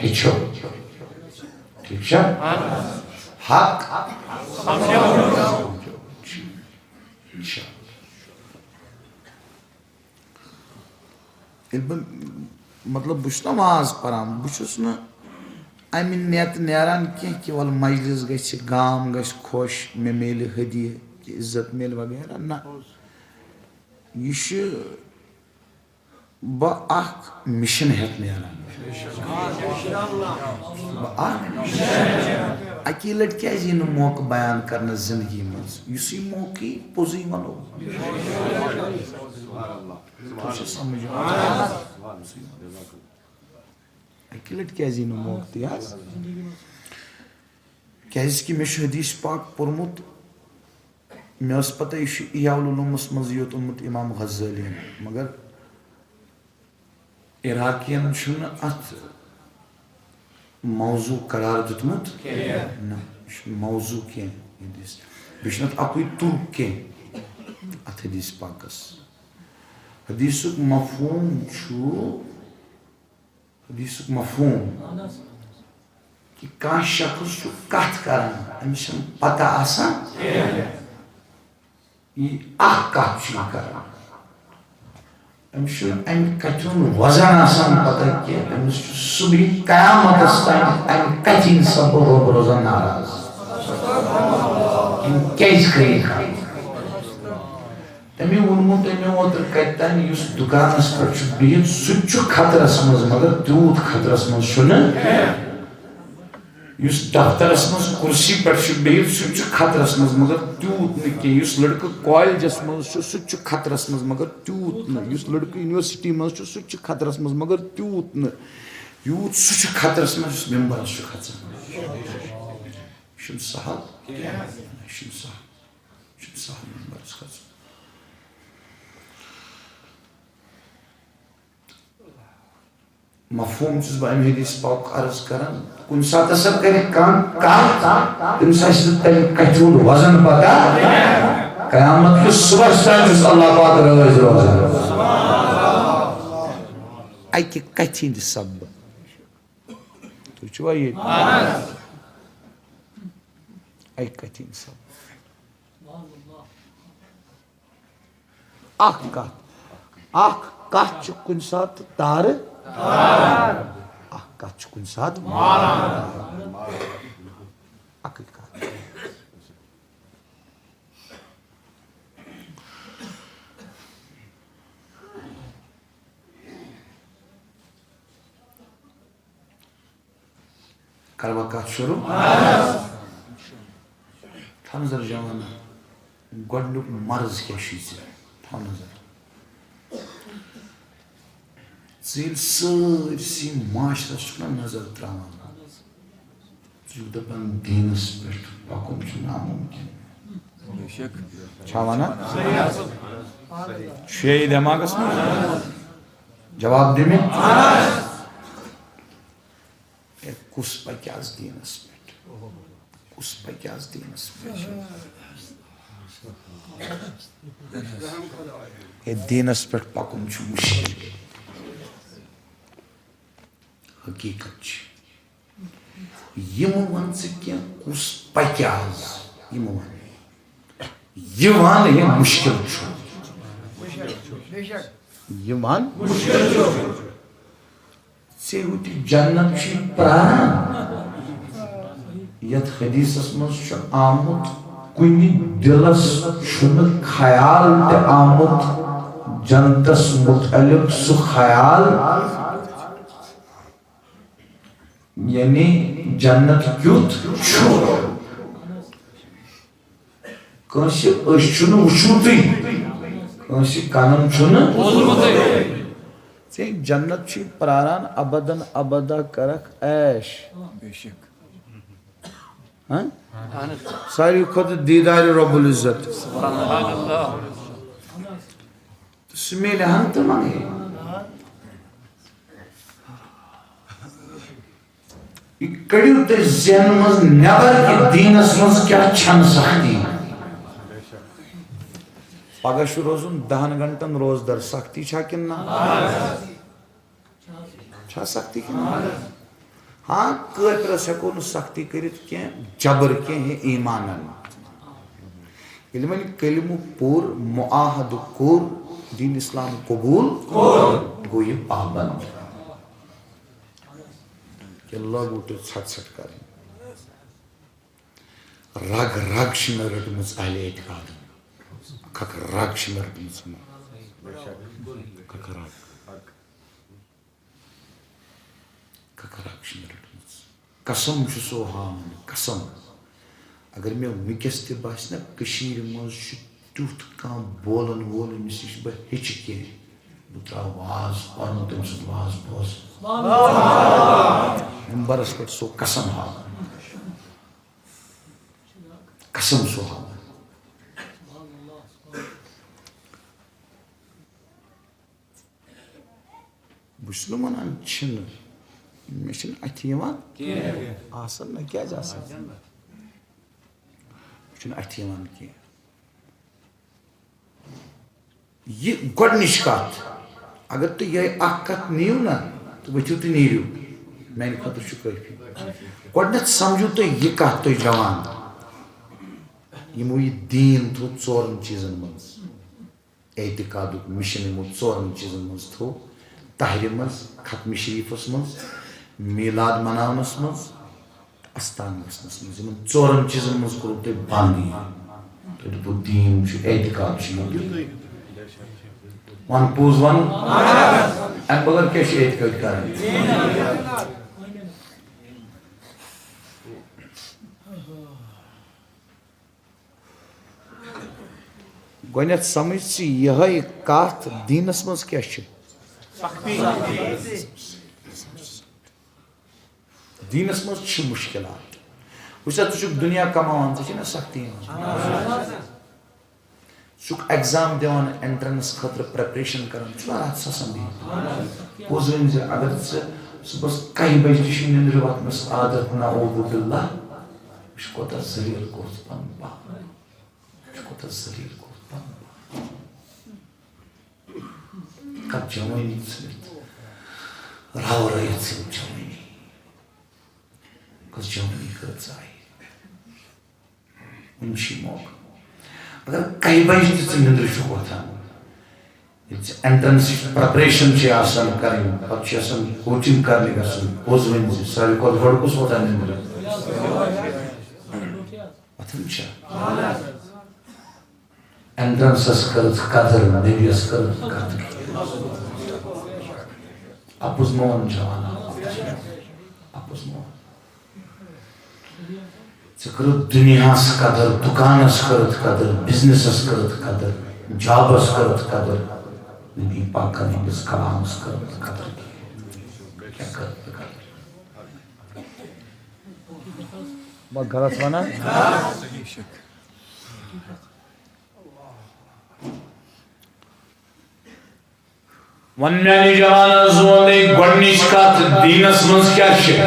ہیٚچھو۔ ٹھیٖک چھا؟ حق۔ ییٚلہِ بہٕ، مطلب، بہٕ چھُس نہ واز پران، بہٕ چھُس نہٕ اَمہِ نیتہٕ نیران کینٛہہ کہِ وَلہٕ مجلس گژھِ، گام گژھِ خۄش، مےٚ میلہِ ہدیہِ، کہِ عزت میلہِ وغیرہ۔ نہ، یہِ چھُ بہٕ اکھ مِشن ہٮ۪تھ نیران۔ بہٕ اکھ مِشن۔ اَکی لٹہِ کیٛازِ یی نہٕ موقعہٕ بیان کرنس زندگی منٛز؟ یُس یہِ موقعہٕ یی، پوٚزُے وَنو۔ تۄہہِ چھا سمجھ یِوان؟ اَکی لٹہِ کیٛازِ یی نہٕ موقعہٕ تہِ حظ؟ کیٛازِ کہِ مےٚ چھُ حدیث پاک پوٚرمُت، مےٚ ٲس پتہ یہِ چھُ احیاء العلومس منٛز یوت اوٚنمُت امام غزالیَن، مگر عراقین چھُنہٕ اتھ موضوع قرار دیُتمُت۔ نہ، یہِ چھُنہٕ موضوع کینٛہہ حدیث۔ بیٚیہِ چھُنہٕ اتھ اکُے تُرک کینٛہہ اتھ حدیث پاکس۔ حدیثُک مفہوم چھُ، حدیثُک مفہوم کہِ کانٛہہ شخص چھُ کتھ کران، أمِس چھَنہٕ پتہ آسان۔ یہِ اکھ کتھ چھُ یہِ کران۔ أمِس چھُنہٕ امہِ کتھِ ہُنٛد وزن آسان پتہ کینٛہہ۔ أمِس چھُ صبحِ قیامتس تام امہِ کتھِ ہٕنٛدِ سببہٕ رۄب روزان ناراض۔ أمۍ کیٛازِ کٔر یہِ کتھ؟ تٔمۍ ووٚنمُت، تٔمۍ اوترٕ کتہِ تام، یُس دُکانس پٮ۪ٹھ چھُ بِہِتھ، سُہ تہِ چھُ خطرس منٛز، مگر تیوٗت خطرس منٛز چھُنہٕ۔ یُس دفترس منٛز کُرسی پٮ۪ٹھ چھُ بِہِتھ، سُہ تہِ چھُ خطرس منٛز، مگر تیوٗت نہٕ کینٛہہ۔ یُس لڑکہٕ کالجس منٛز چھُ، سُہ تہِ چھُ خطرس منٛز، مگر تیوٗت نہٕ۔ یُس لڑکہٕ یونیورسٹی منٛز چھُ، سُہ تہِ چھُ خطرس منٛز، مگر تیوٗت نہٕ، یوٗت سُہ چھُ خطرس منٛز، یُس ممبرس چھُ کھژان۔ یہِ چھُنہٕ سہل کینٛہہ۔ یہِ چھُنہٕ سہل۔ یہِ چھُنہٕ سہل ممبرس کھژُن۔ مفہوم چھُس بہٕ اَمہِ حدیث پاک عرض کران، کُنہِ ساتہٕ ہسا کرِ کانٛہہ کتھ، تٔمِس آسہِ نہٕ تَمہِ کتھِ ہُنٛد وزن پتہ۔ قیامت کِس صبحس تام چھُس اللہ پاک رٲضۍ روزان۔ اَکہِ کتھِ ہِنٛدِ سببہٕ۔ تُہۍ چھِوا ییٚتہِ؟ اَکہِ کتھِ ہِنٛدِ سببہٕ۔ اکھ کتھ، اکھ کتھ چھِ کُنہِ ساتہٕ تارٕ، اکھ کتھ چھِ کُنہِ ساتہٕ ماران۔ اکٕے کتھ۔ کروا کتھ شروع؟ تھاو نظر جوان، گۄڈنیُک مرض کیٛاہ چھُے ژےٚ؟ تھاو نظر۔ ژٕ ییٚلہِ سٲرسٕے معاشرس چھُکھ نہ نظر تراوان، ژٕ چھُکھ دپان دیٖنس پٮ۪ٹھ پکُن چھُ ناممکن۔ چھا ونان؟ چھُ یہِ دٮ۪ماغس منٛز؟ جواب دِ مےٚ۔ ہے، کُس پکہِ آز دیٖنس پٮ۪ٹھ؟ کُس پکہِ آز دیٖنس پٮ۪ٹھ؟ ہے، دیٖنس پٮ۪ٹھ پکُن چھُ مُشکِل۔ حقیٖقت چھِ۔ یِمو وَن ژٕ کینٛہہ، کُس پَکہِ آز؟ یِمو وَن۔ یہِ وَن، یہِ مُشکِل چھُ۔ یہِ وَن۔ ژےٚ ہُتہِ جنت چھُے پرٛاران۔ یَتھ حدیثس منٛز چھُ آمُت، کُنہِ دِلس چھُنہٕ خیال تہِ آمُت جنتس مُتعلق، سُہ خیال یعنی جنت کیُتھ چھُ؟ کٲنٛسہِ أچھ چھُنہٕ وُچھمُتٕے، کٲنٛسہِ کَنَن چھُنہٕ۔ ژےٚ جنت چھُے پراران، ابدن ابدا کرکھ عیش۔ ہاں؟ ساروی کھۄتہٕ دیٖدارِ رب العزت۔ سُہ میلہِ ہن تہٕ منگے۔ یہِ کٔڑِو تُہۍ ذہنہٕ منٛز نٮ۪بر کہِ دیٖنس منٛز کیٛاہ چھَنہٕ سختی۔ پگاہ چھُ روزُن دَہَن گھنٹن روزدر، سختی چھا کِنہٕ نہ؟ چھا سختی کِنہٕ نہ؟ ہاں، کٲفرس ہٮ۪کو نہٕ سختی کٔرِتھ کینٛہہ، جبر کینٛہہ، یہِ ایٖمانن۔ ییٚلہِ وۄنۍ کلمہٕ پوٚر، معاہدٕ کوٚر، دین اسلام قبول، گوٚو یہِ پابند۔ کہِ لٲگِو تُہۍ ژھٹھ ژھٹھ کرٕنۍ۔ رگ رگ چھِ مےٚ رٔٹمٕژ اہلِ اعتقادن۔ اکھ اکھ رگ چھِ مےٚ رٔٹمٕژ یِمو۔ اکھ اکھ رگ۔ اکھ اکھ رگ چھِ مےٚ رٔٹمٕژ۔ قسم چھُ سو ہاوان، قسم۔ اگر مےٚ وٕنکیٚس تہِ باسہِ نہ، کٔشیٖرِ منٛز چھُ تیُتھ کانٛہہ بولن وول، ییٚمِس نِش بہٕ ہیٚچھِ کینٛہہ، بہٕ ترٛاوٕ واز پرُن، تٔمۍ سُنٛد واز بوزٕ۔ ممبرس پٮ۪ٹھ سُہ قسم ہاوان۔ قسم سُہ ہاوان۔ بہٕ چھُس نہٕ وَنان چھِنہٕ، مےٚ چھِنہٕ اَتھِ یِوان۔ آسَن نہ، کیٛازِ آسَن؟ مےٚ چھُنہٕ اَتھِ یِوان کینٛہہ۔ یہِ گۄڈٕنِچ کَتھ، اگر تُہۍ یِہوٚے اَکھ کَتھ نِیِو نہ، تہٕ ؤتھِو تہٕ نیٖرِو، میٛانہِ خٲطرٕ چھُ کٲفی۔ گۄڈٕنٮ۪تھ سَمجھِو تُہۍ یہِ کَتھ، تُہۍ جوان، یِمو یہِ دیٖن تھوٚو ژورَن چیٖزَن منٛز۔ اعتقادُک مِشن یِمو ژورن چیٖزن منٛز تھوٚو، طاہرِ منٛز، ختمِ شریٖفس منٛز، میٖلاد مناونس منٛز، استان گژھنس منٛز۔ یِمن ژورن چیٖزن منٛز کوٚرُکھ تۄہہِ بنٛد یہِ۔ تۄہہِ دوٚپوُ دیٖن چھُ، اعتقاد چھُ یِمن۔ وَن پوٚز وَن، اَمہِ بغٲر کیٛاہ چھُ اعتقاد کران؟ گۄڈٕنٮ۪تھ سمجھ ژٕ یِہوٚے کتھ، دیٖنس منٛز کیٛاہ چھِ؟ دیٖنس منٛز چھِ مُشکلات۔ وٕچھ سا، ژٕ چھُکھ دُنیا کماوان، ژےٚ چھِ نہ سختی یِوان۔ ژٕ چھُکھ ایگزام دِوان، انٹرنس خٲطرٕ پریپریشن کران، ژٕ چھُکھ راتس آسان بِہِتھ۔ پوٚز ؤنۍ زِ اگر ژٕ صُبحس کَہہِ بجہِ تہِ چھُے نِندرِ وۄتھنس عادت، نعوذ باللہ، وٕچھ کوٗتاہ ذلیل کوٚرُتھ پنُن پان۔ وٕچھ کوٗتاہ ذلیل کوٚرُتھ پنُن پان۔ کتھ جوٲنی ژھٕنِتھ، راو رٲیِتھ ژھٕنِتھ جوٲنی۔ کۄس جوٲنی کٔر ژایہِ؟ وٕنہِ چھُے موقعہٕ۔ اگر کَہہِ بجہِ تہِ ژٕ نِندرِ چھُکھ وۄتھان، ییٚلہِ ژےٚ انٹرنسٕچ پریپریشن چھِ آسان کرٕنۍ، پتہٕ چھُ آسان کوچنگ کرنہِ گژھُن، پوٚز ؤنۍ زِ ساروی کھۄتہٕ گۄڈٕ کُس وۄتھان نِندرِ؟ وۄتھان چھا؟ انٹرنسس کٔرٕتھ قدر، نبیَس کٔرٕتھ قدر۔ اپُز مون جوان، اپُز مون۔ ژےٚ کٔرٕتھ دُنیاہس قدر، دُکانس کٔرٕتھ قدر، بزنسس کٔرٕتھ قدر، جابس کٔرٕتھ قدر، نبی پاکن ہٕنٛدِس کلامس کٔرٕتھ قدر۔ کیٛاہ کٔرٕتھ قدر؟ بہٕ غلط ونان؟ وۄنۍ میانہِ جوانن، زون دے گۄڈٕنِچ کتھ، دیٖنس منٛز کیٛاہ چھِ؟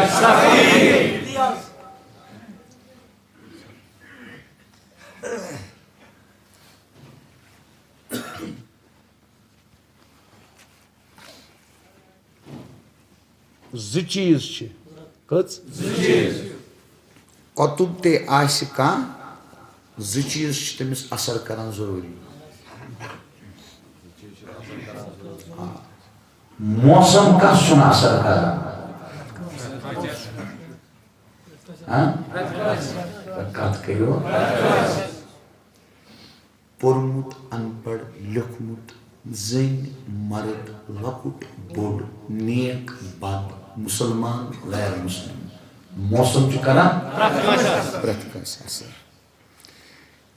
زٕ چیٖز چھِ۔ کٔژ؟ زٕ چیٖز۔ کۄتُب تہِ آسہِ کانٛہہ، زٕ چیٖز چھِ تٔمِس اثر کران ضروٗری۔ آ۔ موسم کس چھُنہٕ اثر کران؟ ہاں؟ کتھ کٔرِو۔ پوٚرمُت، ان پڑھ، لیوٚکھمُت، زٔنۍ، مرد، لۄکُٹ، بوٚڑ، نیک، بد، مسلمان، غیر مسلم، موسم چھُ کران پرٛٮ۪تھ کٲنٛسہِ اثر۔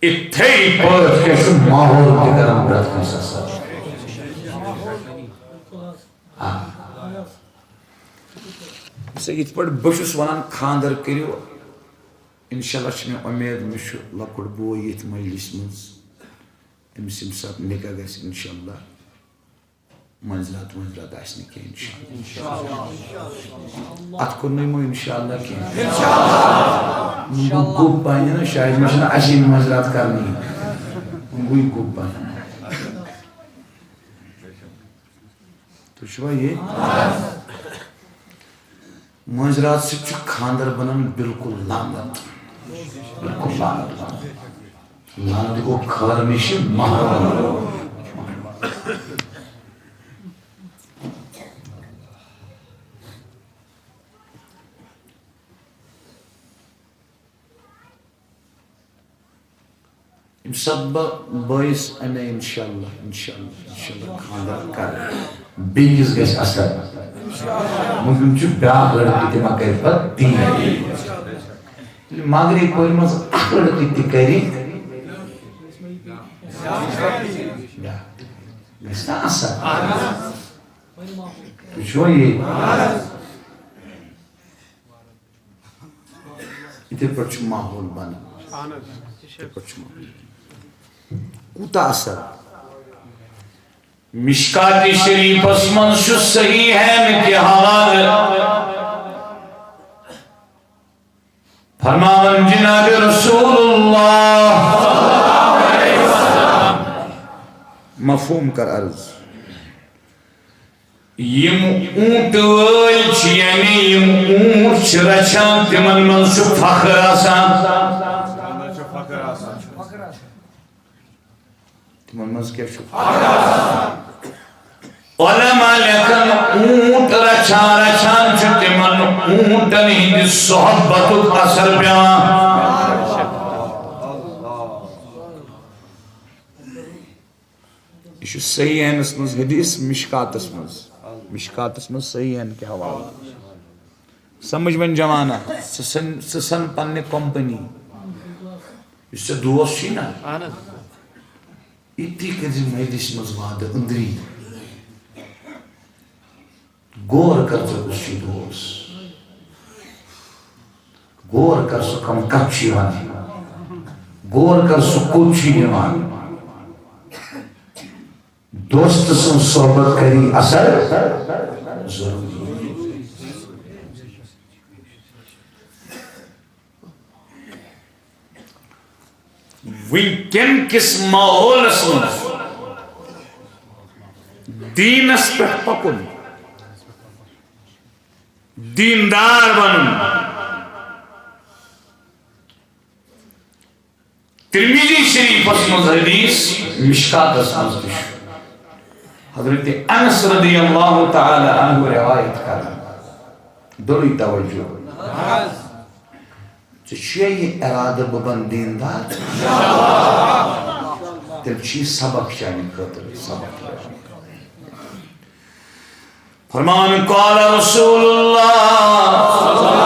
اِتھَے پٲٹھۍ کیٛاہ چھُ ماحول تہِ کران پرٛٮ۪تھ کٲنٛسہِ اثر؟ آ۔ یِتھ پٲٹھۍ بہٕ چھُس وَنان، خانٛدر کٔرِو، انشاءاللہ چھِ مےٚ اُمید، مےٚ چھُ لۄکُٹ بوے ییٚتھۍ مجلسہِ منٛز، أمِس ییٚمہِ ساتہٕ نکاح گژھِ انشاءاللہ، مٔنٛزۍ راتھ وٲنٛزۍ راتھ آسہِ نہٕ کینٛہہ انشاءاللہ۔ اتھ کوٚر نہٕ یِمو انشاءاللہ کینٛہہ۔ وۄنۍ گوٚو گوٚب پہن نا، شاید مےٚ چھُنہٕ اَسہِ یِم مٔنٛزۍ راتھ کرنی۔ وۄنۍ گوٚو یہِ گوٚب پہن۔ تُہۍ چھِوا یہِ؟ مٲنٛزِ راتھ سۭتۍ چھُ خانٛدر بنان بالکل لعنت۔ بالکل لعنت۔ لعنت گوٚو خٲر نِشہِ محروم۔ ییٚمہِ ساتہٕ بہٕ بٲیِس اَنَے، انشاءاللہ، انشاءاللہ، انشاءاللہ خانٛدر کَرٕ، بیٚیِس گژھِ اثر۔ مگر چھُ بیٛاکھ لڑکہٕ تہِ ما کَرِ پَتہٕ تی۔ ییٚلہِ مغرب پورِ منٛز اَکھ لڑکہٕ تہِ کَرِ، گژھِ نا اثر؟ تُہۍ چھِوا یہِ؟ یِتھے پٲٹھۍ چھُ ماحول بنان۔ اہن حظ۔ یِتھے پٲٹھۍ چھُ ماحول۔ کوٗتاہ اثر؟ مشکات شریفس منٛز چھُ صحیح ہے نہٕ کہِ حوالہٕ۔ فرماوان جناب رسول اللہ۔ مفہوم کر عرض۔ یِم اوٗنٹہٕ وٲلۍ چھِ، یعنی یِم اوٗنٹ چھِ رچھان، تِمن منٛز چھُ فخر آسان۔ تِمن منٛز کیٛاہ چھُ؟ علماء لیکھن، اوٗنٹ رچھان رچھان چھُ تِمن اوٗنٹن ہٕنٛدِ صحبتُک اثر پٮ۪وان۔ یہِ چھُ صحیحینس منٛز حدیث، مشکاتس منٛز، مشکاتس منٛز صحیحین کہِ حوالہٕ۔ سمجھ وۄنۍ جوانا، ژٕ سن، ژٕ سن پننہِ کمپنی، یُس ژےٚ دوس چھُے نا، اہن حظ۔ أتی کٔرۍ زِ مجلسہِ منٛز وعدٕ أنٛدری۔ غور کر ژےٚ کُس چھُے دوس۔ غور کر سُہ کم کتھ چھُے ونان۔ غور کر سُہ کوٚت چھُے نِوان۔ دوست سٕنٛز صحبت کری اثر ضروری۔ وٕنکٮ۪ن کِس ماحولس منٛز دیٖنس پٮ۪ٹھ پکُن، دیٖندار بنُن، ترمذی شریفس منٛز حدیث، مشکاتس منٛز تہِ چھُ۔ حضرت انس رضی اللہ تعالی عنہ روایت کران، دُرُے توجہ۔ ژےٚ چھُیا یہِ ارادٕ بہٕ بنہٕ دیٖندار؟ تیٚلہِ چھُ یہِ سبق چانہِ خٲطرٕ، سبق۔ فرمان، قال رسول اللہ۔